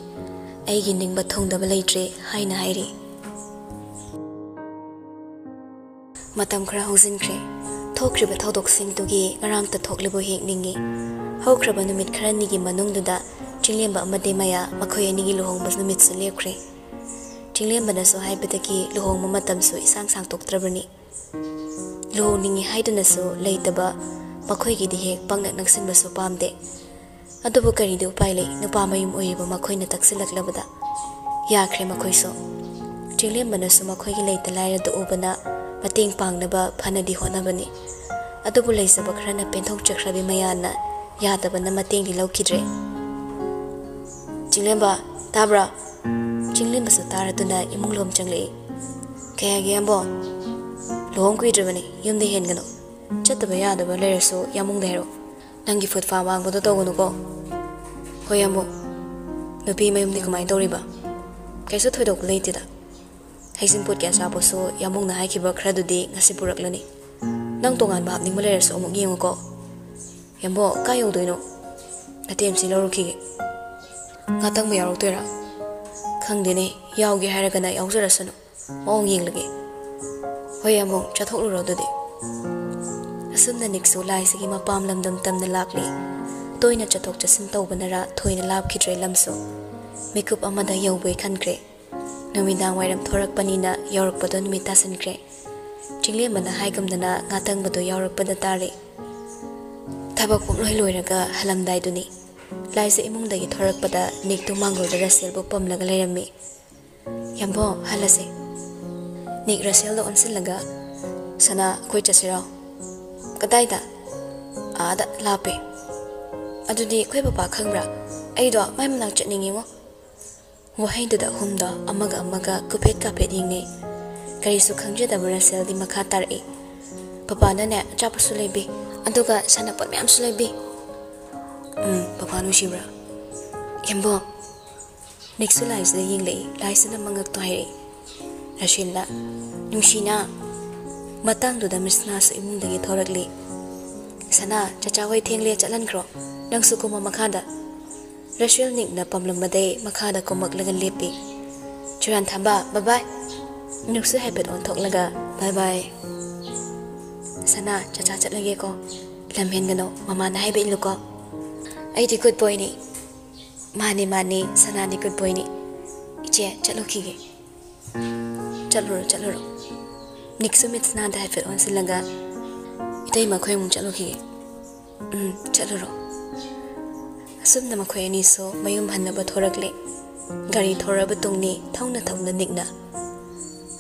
"ꯑꯩꯒꯤ ꯅꯤꯡꯕ ꯊꯨꯡꯗꯕ ꯂꯩꯇ꯭ꯔꯦ" ꯍꯥꯏꯅ ꯍꯥꯏꯔꯤ꯫ ꯃꯇꯝ ꯈꯔ ꯍꯧꯖꯤꯟꯈ꯭ꯔꯦ꯫ ꯊꯣꯛꯈ꯭ꯔꯤꯕ ꯊꯧꯗꯣꯛꯁꯤꯡꯗꯨꯒꯤ ꯉꯔꯥꯡꯇ ꯊꯣꯛꯂꯤꯕ ꯍꯦꯛ ꯅꯤꯡꯏ꯫ ꯍꯧꯈ꯭ꯔꯕ ꯅꯨꯃꯤꯠ ꯈꯔꯅꯤꯒꯤ ꯃꯅꯨꯡꯗꯨꯗ ꯆꯤꯡꯂꯦꯝꯕ ꯑꯃꯗꯤ ꯃꯌꯥ ꯃꯈꯣꯏ ꯑꯅꯤꯒꯤ ꯂꯨꯍꯣꯡꯕ ꯅꯨꯃꯤꯠꯁꯨ ꯂꯦꯞꯈ꯭ꯔꯦ꯫ ꯆꯤꯡꯂꯦꯝꯕꯅꯁꯨ ꯍꯥꯏꯕꯗꯒꯤ ꯂꯨꯍꯣꯡꯕ ꯃꯇꯝꯁꯨ ꯏꯁꯥꯡ ꯁꯥꯡꯇꯣꯛꯇ꯭ꯔꯕꯅꯤ꯫ ꯂꯨꯍꯣꯡꯅꯤꯡꯏ ꯍꯥꯏꯗꯨꯅꯁꯨ ꯂꯩꯇꯕ ꯃꯈꯣꯏꯒꯤꯗꯤ ꯍꯦꯛ ꯄꯪꯅꯛ ꯅꯛꯁꯤꯟꯕꯁꯨ ꯄꯥꯝꯗꯦ꯫ ꯑꯗꯨꯕꯨ ꯀꯔꯤꯗꯤ ꯎꯄꯥꯏ ꯂꯩ, ꯅꯨꯄꯥ ꯃꯌꯨꯝ ꯑꯣꯏꯔꯤꯕ ꯃꯈꯣꯏꯅ ꯇꯛꯁꯤꯜꯂꯛꯂꯕꯗ꯫ ꯌꯥꯈ꯭ꯔꯦ ꯃꯈꯣꯏꯁꯨ꯫ ꯆꯤꯡꯂꯦꯝꯕꯅꯁꯨ ꯃꯈꯣꯏꯒꯤ ꯂꯩꯇ ꯂꯥꯏꯔꯗꯨ ꯎꯕꯅ ꯃꯇꯦꯡ ꯄꯥꯡꯅꯕ ꯐꯅꯗꯤ ꯍꯣꯠꯅꯕꯅꯤ꯫ ꯑꯗꯨꯕꯨ ꯂꯩꯖꯕ ꯈꯔꯅ ꯄꯦꯟꯊꯣꯛꯆꯈ꯭ꯔꯕꯤ ꯃꯌꯥꯅ ꯌꯥꯗꯕꯅ ꯃꯇꯦꯡꯗꯤ ꯂꯧꯈꯤꯗ꯭ꯔꯦ꯫ "ꯆꯤꯡꯂꯦꯝꯕ, ꯇꯥꯕ꯭ꯔꯥ?" ꯆꯤꯡꯂꯦꯝꯕꯁꯨ ꯇꯥꯔꯗꯨꯅ ꯏꯃꯨꯡ ꯂꯣꯝ ꯆꯪꯂꯛꯏ꯫ "ꯀꯩ ꯍꯥꯏꯒꯦ ꯌꯥꯝꯕꯣ?" "ꯂꯨꯍꯣꯡ ꯀꯨꯏꯗ꯭ꯔꯕꯅꯤ, ꯌꯨꯝꯗ ꯍꯦꯟꯒꯅꯨ꯫ ꯆꯠꯇꯕ ꯌꯥꯗꯕ ꯂꯩꯔꯁꯨ ꯌꯥꯝꯕꯨꯡꯗ ꯍꯥꯏꯔꯛꯑꯣ꯫ ꯅꯪꯒꯤ ꯐꯨꯠ ꯐꯥ ꯃꯥꯡꯕꯗꯣ ꯇꯧꯒꯅꯨꯀꯣ꯫" "ꯍꯣꯏ ꯌꯥꯝꯕꯨꯡ, ꯅꯨꯄꯤ ꯃꯌꯨꯝꯗꯤ ꯀꯃꯥꯏꯅ ꯇꯧꯔꯤꯕ?" "ꯀꯩꯁꯨ ꯊꯣꯏꯗꯣꯛꯄ ꯂꯩꯇꯦꯗ꯫ ꯍꯩꯖꯤꯡꯄꯣꯠꯀꯤ ꯑꯆꯥꯄꯣꯠꯁꯨ ꯌꯥꯝꯕꯨꯡꯅ ꯍꯥꯏꯈꯤꯕ ꯈꯔꯗꯨꯗꯤ ꯉꯁꯤ ꯄꯨꯔꯛꯂꯅꯤ꯫ ꯅꯪ ꯇꯣꯉꯥꯟꯕ ꯍꯥꯞꯅꯤꯡꯕ ꯂꯩꯔꯁꯨ ꯑꯃꯨꯛ ꯌꯦꯡꯉꯨꯀꯣ꯫" "ꯌꯥꯝꯕꯣ, ꯀꯥꯏ ꯌꯧꯗꯣꯏꯅꯣ?" "ꯅꯇꯦꯝꯁꯤ ꯂꯧꯔꯨꯈꯤꯒꯦ꯫" "ꯉꯥꯇꯪꯕ ꯌꯥꯎꯔꯛꯇꯣꯏꯔꯥ?" "ꯈꯪꯗꯦꯅꯦ, ꯌꯥꯎꯒꯦ ꯍꯥꯏꯔꯒꯅ ꯌꯥꯎꯖꯔꯁꯅꯨ꯫ ꯃꯑꯣꯡ ꯌꯦꯡꯂꯒꯦ꯫" "ꯍꯣꯏ ꯌꯥꯝꯕꯨꯡ, ꯆꯠꯊꯣꯛꯂꯨꯔꯣ ꯑꯗꯨꯗꯤ꯫" ꯑꯁꯨꯝꯅ ꯅꯤꯛꯁꯨ ꯂꯥꯏꯁꯤꯒꯤ ꯃꯄꯥꯝ ꯂꯝꯗꯝ ꯇꯝꯅ ꯂꯥꯛꯂꯤ꯫ ꯇꯣꯏꯅ ꯆꯠꯊꯣꯛ ꯆꯠꯁꯤꯟ ꯇꯧꯕꯅꯔ ꯊꯣꯏꯅ ꯂꯥꯞꯈꯤꯗ꯭ꯔꯦ ꯂꯝꯁꯨ꯫ ꯃꯤꯀꯨꯞ ꯑꯃꯗ ꯌꯧꯕꯩ ꯈꯟꯈ꯭ꯔꯦ꯫ ꯅꯨꯃꯤꯗꯥꯡ ꯋꯥꯏꯔꯝ ꯊꯣꯔꯛꯄꯅꯤꯅ ꯌꯧꯔꯛꯄꯗꯣ ꯅꯨꯃꯤꯠ ꯇꯥꯁꯤꯟꯈ꯭ꯔꯦ꯫ ꯆꯤꯡꯂꯦꯝꯕꯅ ꯍꯥꯏꯒꯨꯝꯗꯅ ꯉꯥꯇꯪꯕꯗꯣ ꯌꯥꯎꯔꯛꯄꯗ ꯇꯥꯔꯦ꯫ ꯊꯕꯛ ꯄꯨꯡꯂꯣꯏ ꯂꯣꯏꯔꯒ ꯍꯜꯂꯝꯗꯥꯏꯗꯨꯅꯤ꯫ ꯂꯥꯏꯖꯥ ꯏꯃꯨꯡꯗꯒꯤ ꯊꯣꯔꯛꯄꯗ ꯅꯤꯛꯇꯨ ꯃꯥꯡꯒꯣꯜꯗ ꯔꯁꯦꯜꯕꯨ ꯄꯝꯂꯒ ꯂꯩꯔꯝꯃꯤ꯫ "ꯌꯥꯝꯕꯣ, ꯍꯜꯂꯁꯦ꯫" ꯅꯤꯛ ꯔꯁꯦꯜꯗ ꯑꯣꯟꯁꯤꯜꯂꯒ, "ꯁꯅꯥ, ꯑꯩꯈꯣꯏ ꯆꯠꯁꯤꯔꯣ?" "ꯀꯗꯥꯏꯗ?" "ꯑꯥꯗ, ꯂꯥꯞꯄꯦ꯫" "ꯑꯗꯨꯗꯤ ꯑꯩꯈꯣꯏ ꯄꯄꯥ ꯈꯪꯕ꯭ꯔꯥ? ꯑꯩꯗꯣ ꯃꯥꯏ ꯃꯅꯥꯛ ꯆꯠꯅꯤꯡꯉꯤꯉꯣ꯫" ꯋꯥꯍꯩꯗꯨꯗ ꯑꯍꯨꯝꯗꯣ ꯑꯃꯒ ꯑꯃꯒ ꯀꯨꯐꯦꯠ ꯀꯥꯐꯦꯠ ꯌꯦꯡꯅꯩ꯫ ꯀꯔꯤꯁꯨ ꯈꯪꯖꯗꯕ ꯔꯁꯦꯜꯗꯤ ꯃꯈꯥ ꯇꯥꯔꯛꯏ, "ꯄꯄꯥꯅꯅꯦ ꯑꯆꯥꯄꯣꯠꯁꯨ ꯂꯩꯕꯤ, ꯑꯗꯨꯒ ꯁꯥꯟꯅꯄꯣꯠ ꯃꯌꯥꯝꯁꯨ ꯂꯩꯕꯤ꯫" "ꯎꯝ, ꯄꯄꯥ ꯅꯨꯡꯁꯤꯕ꯭ꯔꯥ?" "ꯌꯥꯝꯕꯣ꯫" ꯅꯤꯛꯁꯨ ꯂꯥꯏꯖꯥꯗ ꯌꯦꯡꯂꯛꯏ, ꯂꯥꯏꯖꯥꯅ ꯃꯉꯛꯇꯣ ꯍꯥꯏꯔꯛꯏ꯫ ꯔꯁꯦꯜꯅ, "ꯅꯨꯡꯁꯤꯅ꯫" ꯃꯇꯥꯡꯗꯨꯗ ꯃꯤꯁ ꯁꯅꯥꯁꯨ ꯏꯃꯨꯡꯗꯒꯤ ꯊꯣꯔꯛꯂꯤ꯫ "ꯁꯅꯥ, ꯆꯆꯥ ꯍꯣꯏ ꯊꯦꯡꯂꯦ, ꯆꯠꯍꯟꯈ꯭ꯔꯣ꯫ ꯅꯪꯁꯨ ꯀꯨꯝꯃꯣ ꯃꯈꯥꯗ꯫" ꯔꯁꯦꯜ ꯅꯤꯛꯅ ꯄꯝꯂꯝꯕꯗꯩ ꯃꯈꯥꯗ ꯀꯨꯝꯃꯛꯂꯒ ꯂꯦꯞꯄꯤ꯫ "ꯆꯨꯔꯥꯟꯊꯥꯝꯕ, bye bye꯫" ꯅꯤꯛꯁꯨ ꯍꯥꯏꯐꯦꯠ ꯑꯣꯟꯊꯣꯛꯂꯒ, "Bye bye꯫ ꯁꯅꯥ, ꯆꯆꯥ ꯆꯠꯂꯒꯦꯀꯣ꯫ ꯂꯝ ꯍꯦꯟꯒꯅꯣ, ꯃꯃꯥꯅ ꯍꯥꯏꯕ ꯏꯜꯂꯨꯀꯣ꯫ ꯑꯩꯗꯤ good boyꯅꯤ꯫" "ꯃꯥꯅꯤ, ꯃꯥꯅꯤ, ꯁꯅꯥꯗꯤ good boyꯅꯤ꯫ ꯏꯆꯦ, ꯆꯠꯂꯨꯈꯤꯒꯦ꯫" "ꯆꯠꯂꯨꯔꯣ, ꯆꯠꯂꯨꯔꯣ꯫" ꯅꯤꯛꯁꯨ ꯃꯤꯁ ꯁꯅꯥꯗ ꯍꯥꯏꯐꯦꯠ ꯑꯣꯟꯁꯤꯜꯂꯒ, "ꯏꯇꯩꯃ, ꯑꯩꯈꯣꯏ ꯑꯃꯨꯛ ꯆꯠꯂꯨꯈꯤꯒꯦ꯫" "ꯎꯝ, ꯆꯠꯂꯨꯔꯣ꯫" ꯑꯁꯨꯝꯅ ꯃꯈꯣꯏ ꯑꯅꯤꯁꯨ ꯃꯌꯨꯝ ꯍꯟꯅꯕ ꯊꯣꯔꯛꯂꯦ꯫ ꯒꯥꯔꯤ ꯊꯧꯔꯕ ꯇꯨꯡꯅꯤ, ꯊꯧꯅ ꯊꯧꯅ ꯅꯤꯛꯅ,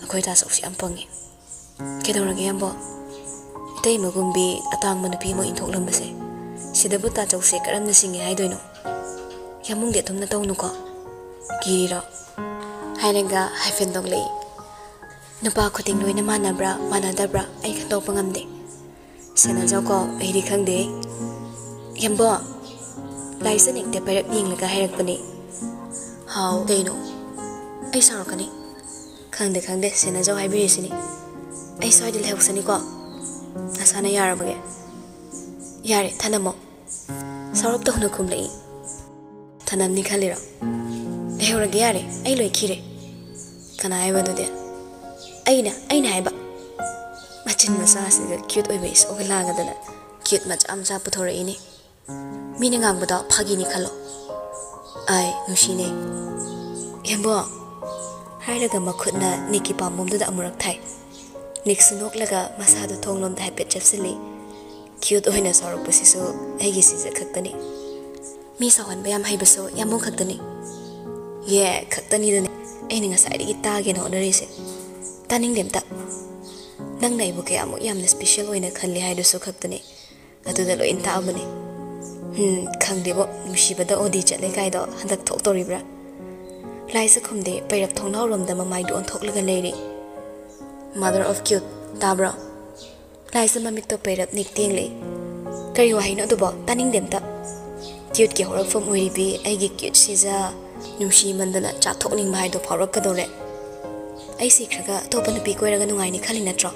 "ꯑꯩꯈꯣꯏ ꯇꯥꯆꯧꯁꯤ ꯌꯥꯝ ꯄꯪꯉꯤ꯫" "ꯀꯩꯗꯧꯔꯒꯦ, ꯌꯥꯝꯕꯣ?" "ꯏꯇꯩꯃꯒꯨꯝꯕꯤ ꯑꯇꯥꯡꯕ ꯅꯨꯄꯤ ꯑꯃ ꯏꯟꯊꯣꯛꯂꯝꯕꯁꯦ, ꯁꯤꯗꯕꯨ ꯇꯥꯆꯧꯁꯦ ꯀꯔꯝꯅ ꯁꯤꯡꯉꯦ ꯍꯥꯏꯗꯣꯏꯅꯣ? ꯌꯥꯝꯕꯨꯡꯗꯤ ꯑꯗꯨꯝꯅ ꯇꯧꯅꯨꯀꯣ꯫ ꯀꯤꯔꯤꯔꯣ?" ꯍꯥꯏꯔꯒ ꯍꯥꯏꯐꯦꯠ ꯅꯣꯛꯂꯛꯏ꯫ "ꯅꯨꯄꯥ ꯈꯨꯗꯤꯡ ꯂꯣꯏꯅ ꯃꯥꯟꯅꯕ꯭ꯔꯥ, ꯃꯥꯟꯅꯗꯕ꯭ꯔꯥ, ꯑꯩ ꯈꯟꯗꯣꯛꯄ ꯉꯝꯗꯦ꯫ ꯁꯦꯟꯅꯖꯧꯀꯣ, ꯑꯩꯗꯤ ꯈꯪꯗꯦ꯫" "ꯌꯥꯝꯕꯣ!" ꯂꯥꯏꯖꯥ ꯅꯤꯛꯇ ꯄꯩꯔꯞ ꯌꯦꯡꯂꯒ ꯍꯥꯏꯔꯛꯄꯅꯤ꯫ "ꯍꯥꯎ, ꯀꯩꯅꯣ?" "ꯑꯩ ꯁꯥꯎꯔꯛꯀꯅꯤ꯫" "ꯈꯪꯗꯦ, ꯈꯪꯗꯦ, ꯁꯦꯟꯅꯖꯧ ꯍꯥꯏꯕꯤꯔꯤꯁꯤꯅꯤ꯫ ꯑꯩ ꯁ꯭ꯋꯥꯏꯗ ꯂꯩꯍꯧꯁꯅꯤꯀꯣ꯫ ꯅꯁꯥꯅ ꯌꯥꯔꯕꯒꯦ?" "ꯌꯥꯔꯦ, ꯊꯅꯝꯃꯣ꯫" ꯁꯥꯎꯔꯞ ꯇꯧꯅ ꯈꯨꯝꯂꯛꯏ꯫ "ꯊꯅꯝꯅꯤ ꯈꯜꯂꯤꯔꯣ? ꯂꯩꯍꯧꯔꯒꯦ ꯌꯥꯔꯦ, ꯑꯩ ꯂꯣꯏꯈꯤꯔꯦ꯫" "ꯀꯅꯥ ꯍꯥꯏꯕ ꯑꯗꯨꯗꯤ?" "ꯑꯩꯅ, ꯑꯩꯅ ꯍꯥꯏꯕ꯫" ꯃꯆꯤꯟ ꯃꯆꯥꯁꯤꯒ cute ꯑꯣꯏꯕ ꯏꯁꯧꯒ ꯂꯥꯡꯉꯗꯅ cute ꯃꯆꯥ ꯃꯆꯥ ꯄꯨꯊꯣꯔꯛꯏꯅꯦ꯫ ꯃꯤꯅ ꯉꯥꯡꯕꯗꯣ ꯐꯥꯒꯤꯅꯤ ꯈꯜꯂꯣ꯫ ꯑꯥꯏ, ꯅꯨꯡꯁꯤꯅꯦ꯫ "ꯍꯦꯝꯕꯣ!" ꯍꯥꯏꯔꯒ ꯃꯈꯨꯠꯅ ꯅꯤꯛꯀꯤ ꯄꯥꯝꯕꯣꯝꯗꯨꯗ ꯑꯃꯨꯔꯛ ꯊꯥꯏ꯫ ꯅꯤꯛꯁꯨ ꯅꯣꯛꯂꯒ ꯃꯁꯥꯗꯨ ꯊꯣꯡꯂꯣꯝꯗ ꯍꯥꯏꯐꯦꯠ ꯆꯞꯁꯤꯜꯂꯤ꯫ ꯀ꯭ꯌꯨꯠ ꯑꯣꯏꯅ ꯁꯥꯎꯔꯛꯄꯁꯤꯁꯨ ꯑꯩꯒꯤ ꯁꯤꯖ ꯈꯛꯇꯅꯤ꯫ ꯃꯤ ꯁꯥꯎꯍꯟꯕ ꯌꯥꯝ ꯍꯩꯕꯁꯨ ꯌꯥꯝꯕꯨꯡ ꯈꯛꯇꯅꯤ꯫ ꯌꯦ, ꯈꯛꯇꯅꯤꯗꯅꯦ ꯑꯩꯅ ꯉꯁꯥꯏꯗꯒꯤ ꯇꯥꯒꯦꯅ ꯍꯣꯠꯅꯔꯤꯁꯦ꯫ ꯇꯥꯅꯤꯡꯗꯦ ꯑꯝꯇ꯫ ꯅꯪꯅ ꯑꯩꯕꯨ ꯀꯌꯥꯃꯨꯛ ꯌꯥꯝꯅ ꯁ꯭ꯄꯦꯁꯦꯜ ꯑꯣꯏꯅ ꯈꯜꯂꯤ ꯍꯥꯏꯗꯨꯁꯨ ꯈꯛꯇꯅꯤ꯫ ꯑꯗꯨꯗ ꯂꯣꯏ ꯇꯥꯛꯑꯕꯅꯦ꯫ ꯎꯝ, ꯈꯪꯗꯦꯕꯣ, ꯅꯨꯡꯁꯤꯕꯗ ꯑꯣꯗꯤ ꯆꯠꯂꯦ ꯀꯥꯏꯗꯣ ꯍꯟꯗꯛ ꯊꯣꯛꯇꯧꯔꯤꯕ꯭ꯔꯥ? ꯂꯥꯏꯁ ꯈꯨꯝꯗꯦ, ꯄꯩꯔꯞ ꯊꯣꯡꯅꯥꯎꯔꯣꯝꯗ ꯃꯃꯥꯏꯗꯨ ꯑꯣꯟꯊꯣꯛꯂꯒ ꯂꯩꯔꯤ꯫ Mother of cute, ꯇꯥꯕ꯭ꯔꯣ? ꯂꯥꯏꯁ ꯃꯃꯤꯠꯇꯣ ꯄꯩꯔꯞ ꯅꯤꯛ ꯇꯦꯡꯂꯤ꯫ ꯀꯔꯤ ꯋꯥꯍꯩꯅꯣ ꯑꯗꯨꯕꯣ? ꯇꯥꯅꯤꯡꯗꯦ ꯑꯝꯇ꯫ ꯀ꯭ꯌꯨꯠꯀꯤ ꯍꯧꯔꯛꯐꯝ ꯑꯣꯏꯔꯤꯕꯤ ꯑꯩꯒꯤ ꯀ꯭ꯌꯨꯠ ꯁꯤꯖ ꯅꯨꯡꯁꯤꯃꯟꯗꯅ ꯆꯥꯊꯣꯛꯅꯤꯡꯕ ꯍꯥꯏꯗꯣ ꯐꯥꯎꯔꯛꯀꯗꯧꯔꯦ꯫ ꯑꯩ ꯁꯤꯈ꯭ꯔꯒ ꯑꯇꯣꯞꯄ ꯅꯨꯄꯤ ꯀꯣꯏꯔꯒ ꯅꯨꯡꯉꯥꯏꯅꯤ ꯈꯜꯂꯤ ꯅꯠꯇ꯭ꯔꯣ?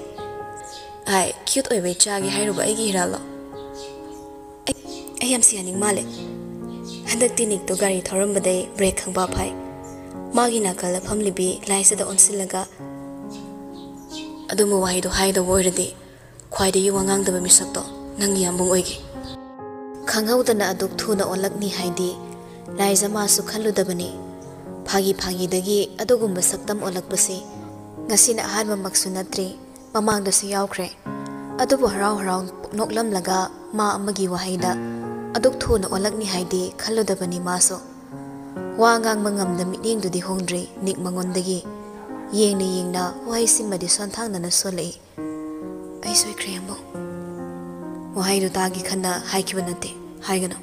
ꯑꯥꯏ, ꯀ꯭ꯌꯨꯠ ꯑꯣꯏꯕꯩ ꯆꯥꯒꯦ ꯍꯥꯏꯔꯨꯕ ꯑꯩꯒꯤ ꯍꯤꯔꯥꯜꯂꯣ? ꯑꯩ, ꯑꯩ ꯌꯥꯝ ꯁꯤꯍꯟꯅꯤꯡ ꯃꯥꯜꯂꯦ꯫ ꯍꯟꯗꯛꯇꯤ ꯅꯤꯛꯇꯣ ꯒꯥꯔꯤ ꯊꯧꯔꯝꯕꯗꯩ ꯕ꯭ꯔꯦꯛ ꯈꯪꯕ ꯐꯥꯏ꯫ ꯃꯥꯒꯤ ꯅꯥꯀꯜꯗ ꯐꯝꯂꯤꯕꯤ ꯂꯥꯏꯁꯤꯗ ꯑꯣꯟꯁꯤꯜꯂꯒ, "ꯑꯗꯨꯝꯕ ꯋꯥꯍꯩꯗꯣ ꯍꯥꯏꯗꯧꯕ ꯑꯣꯏꯔꯗꯤ ꯈ꯭ꯋꯥꯏꯗꯒꯤ ꯋꯥ ꯉꯥꯡꯗꯕ ꯃꯤꯁꯛꯇꯣ ꯅꯪꯒꯤ ꯌꯥꯝꯕꯨꯡ ꯑꯣꯏꯒꯦ꯫" ꯈꯪꯍꯧꯗꯅ ꯑꯗꯨꯛ ꯊꯨꯅ ꯑꯣꯜꯂꯛꯅꯤ ꯍꯥꯏꯗꯤ ꯂꯥꯏꯖ ꯃꯥꯁꯨ ꯈꯜꯂꯨꯗꯕꯅꯤ꯫ ꯐꯥꯒꯤ ꯐꯥꯒꯤꯗꯒꯤ ꯑꯗꯨꯒꯨꯝꯕ ꯁꯛꯇꯝ ꯑꯣꯜꯂꯛꯄꯁꯤ ꯉꯁꯤꯅ ꯑꯍꯥꯟꯕꯃꯛꯁꯨ ꯅꯠꯇ꯭ꯔꯤ, ꯃꯃꯥꯡꯗꯁꯨ ꯌꯥꯎꯈ꯭ꯔꯦ꯫ ꯑꯗꯨꯕꯨ ꯍꯔꯥꯎ ꯍꯔꯥꯎ ꯅꯣꯛꯂꯝꯂꯒ ꯃꯥ ꯑꯃꯒꯤ ꯋꯥꯍꯩꯗ ꯑꯗꯨꯛ ꯊꯨꯅ ꯑꯣꯜꯂꯛꯅꯤ ꯍꯥꯏꯗꯤ ꯈꯜꯂꯨꯗꯕꯅꯤ ꯃꯥꯁꯨ꯫ ꯋꯥ ꯉꯥꯡꯕ ꯉꯝꯗ ꯃꯤꯠꯌꯦꯡꯗꯨꯗꯤ ꯍꯣꯡꯗ꯭ꯔꯤ ꯅꯤꯛ ꯃꯉꯣꯟꯗꯒꯤ꯫ ꯌꯦꯡꯅ ꯌꯦꯡꯅ ꯋꯥꯍꯩꯁꯤꯃꯗꯤ ꯁꯣꯟꯊꯥꯡꯅꯅ ꯁꯣꯜꯂꯛꯏ꯫ "ꯑꯩ ꯁꯣꯏꯈ꯭ꯔꯦ ꯌꯥꯝꯕꯨꯡ꯫" ꯋꯥꯍꯩꯗꯨ ꯇꯥꯒꯦ ꯈꯟꯅ ꯍꯥꯏꯈꯤꯕ ꯅꯠꯇꯦ꯫ ꯍꯥꯏꯒꯅꯨ꯫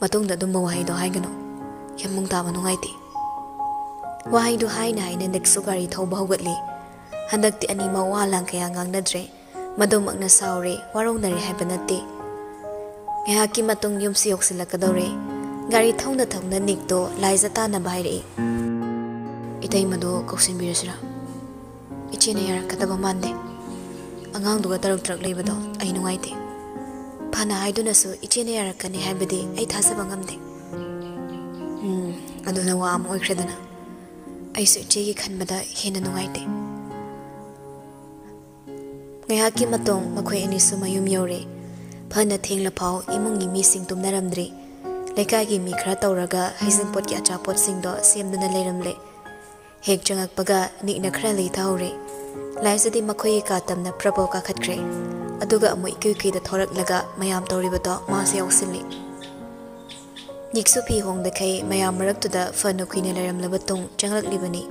ꯃꯇꯨꯡꯗ ꯑꯗꯨꯝꯕ ꯋꯥꯍꯩꯗꯣ ꯍꯥꯏꯒꯅꯨ꯫ ꯌꯥꯝꯕꯨꯡ ꯇꯥꯕ ꯅꯨꯡꯉꯥꯏꯇꯦ꯫ ꯋꯥꯍꯩꯗꯨ ꯍꯥꯏꯅ ꯍꯥꯏꯅ ꯅꯤꯛꯁꯨ ꯒꯥꯔꯤ ꯊꯧꯕ ꯍꯧꯒꯠꯂꯤ꯫ ꯍꯟꯗꯛꯇꯤ ꯑꯅꯤꯃꯛ ꯋꯥ ꯂꯥꯡ ꯀꯌꯥ ꯉꯥꯡꯅꯗ꯭ꯔꯦ꯫ ꯃꯗꯨꯃꯛꯅ ꯁꯥꯎꯔꯦ, ꯋꯥꯔꯧꯅꯔꯦ ꯍꯥꯏꯕ ꯅꯠꯇꯦ꯫ ꯉꯥꯏꯍꯥꯛꯀꯤ ꯃꯇꯨꯡ ꯌꯨꯝꯁꯨ ꯌꯧꯁꯤꯜꯂꯛꯀꯗꯧꯔꯦ꯫ ꯒꯥꯔꯤ ꯊꯧꯅ ꯊꯧꯅ ꯅꯤꯛꯇꯣ ꯂꯥꯏꯖ ꯇꯥꯟꯅꯕ ꯍꯥꯏꯔꯛꯏ꯫ "ꯏꯇꯩꯃꯗꯣ ꯀꯧꯁꯤꯟꯕꯤꯔꯁꯤꯔꯥ? ꯏꯆꯦꯅ ꯌꯥꯔꯛꯀꯗꯕ ꯃꯥꯟꯗꯦ꯫ ꯑꯉꯥꯡꯗꯨꯒ ꯇꯔꯨꯛ ꯇꯔꯛ ꯂꯩꯕꯗꯣ ꯑꯩ ꯅꯨꯡꯉꯥꯏꯇꯦ꯫ ꯐꯅ ꯍꯥꯏꯗꯨꯅꯁꯨ ꯏꯆꯦꯅ ꯌꯥꯔꯛꯀꯅꯤ ꯍꯥꯏꯕꯗꯤ ꯑꯩ ꯊꯥꯖꯕ ꯉꯝꯗꯦ꯫" "ꯎꯝ, ꯑꯗꯨꯅ ꯋꯥ ꯑꯃ ꯑꯣꯏꯈ꯭ꯔꯦꯗꯅ꯫ ꯑꯩꯁꯨ ꯏꯆꯦꯒꯤ ꯈꯟꯕꯗ ꯍꯦꯟꯅ ꯅꯨꯡꯉꯥꯏꯇꯦ꯫" ꯉꯥꯏꯍꯥꯛꯀꯤ ꯃꯇꯨꯡ ꯃꯈꯣꯏ ꯑꯅꯤꯁꯨ ꯃꯌꯨꯝ ꯌꯧꯔꯦ꯫ ꯐꯅ ꯊꯦꯡꯂꯐꯥꯎ ꯏꯃꯨꯡꯒꯤ ꯃꯤꯁꯤꯡ ꯇꯨꯝꯅꯔꯝꯗ꯭ꯔꯤ꯫ ꯂꯩꯀꯥꯏꯒꯤ ꯃꯤ ꯈꯔ ꯇꯧꯔꯒ ꯍꯩꯖꯤꯡꯄꯣꯠꯀꯤ ꯑꯆꯥꯄꯣꯠꯁꯤꯡꯗꯣ ꯁꯦꯝꯗꯨꯅ ꯂꯩꯔꯝꯂꯦ꯫ ꯍꯦꯛ ꯆꯪꯉꯛꯄꯒ ꯅꯤꯛꯅ ꯈꯔ ꯂꯩꯊꯍꯧꯔꯦ꯫ ꯂꯥꯏꯖꯗꯤ ꯃꯈꯣꯏꯒꯤ ꯀꯥ ꯇꯝꯅ ꯄ꯭ꯔꯄꯧ ꯀꯥꯈꯠꯈ꯭ꯔꯦ꯫ ꯑꯗꯨꯒ ꯑꯃꯨꯛ ꯏꯀꯨꯏ ꯀꯨꯏꯗ ꯊꯣꯔꯛꯂꯒ ꯃꯌꯥꯝ ꯇꯧꯔꯤꯕꯗꯣ ꯃꯥꯁꯨ ꯌꯥꯎꯁꯤꯜꯂꯤ꯫ ꯌꯦꯛꯁꯨ ꯐꯤ ꯍꯣꯡꯗꯈꯩ ꯃꯌꯥꯝ ꯃꯔꯛꯇꯨꯗ ꯐꯅ ꯀꯨꯏꯅ ꯂꯩꯔꯝꯂꯕ ꯇꯨꯡ ꯆꯪꯂꯛꯂꯤꯕꯅꯤ꯫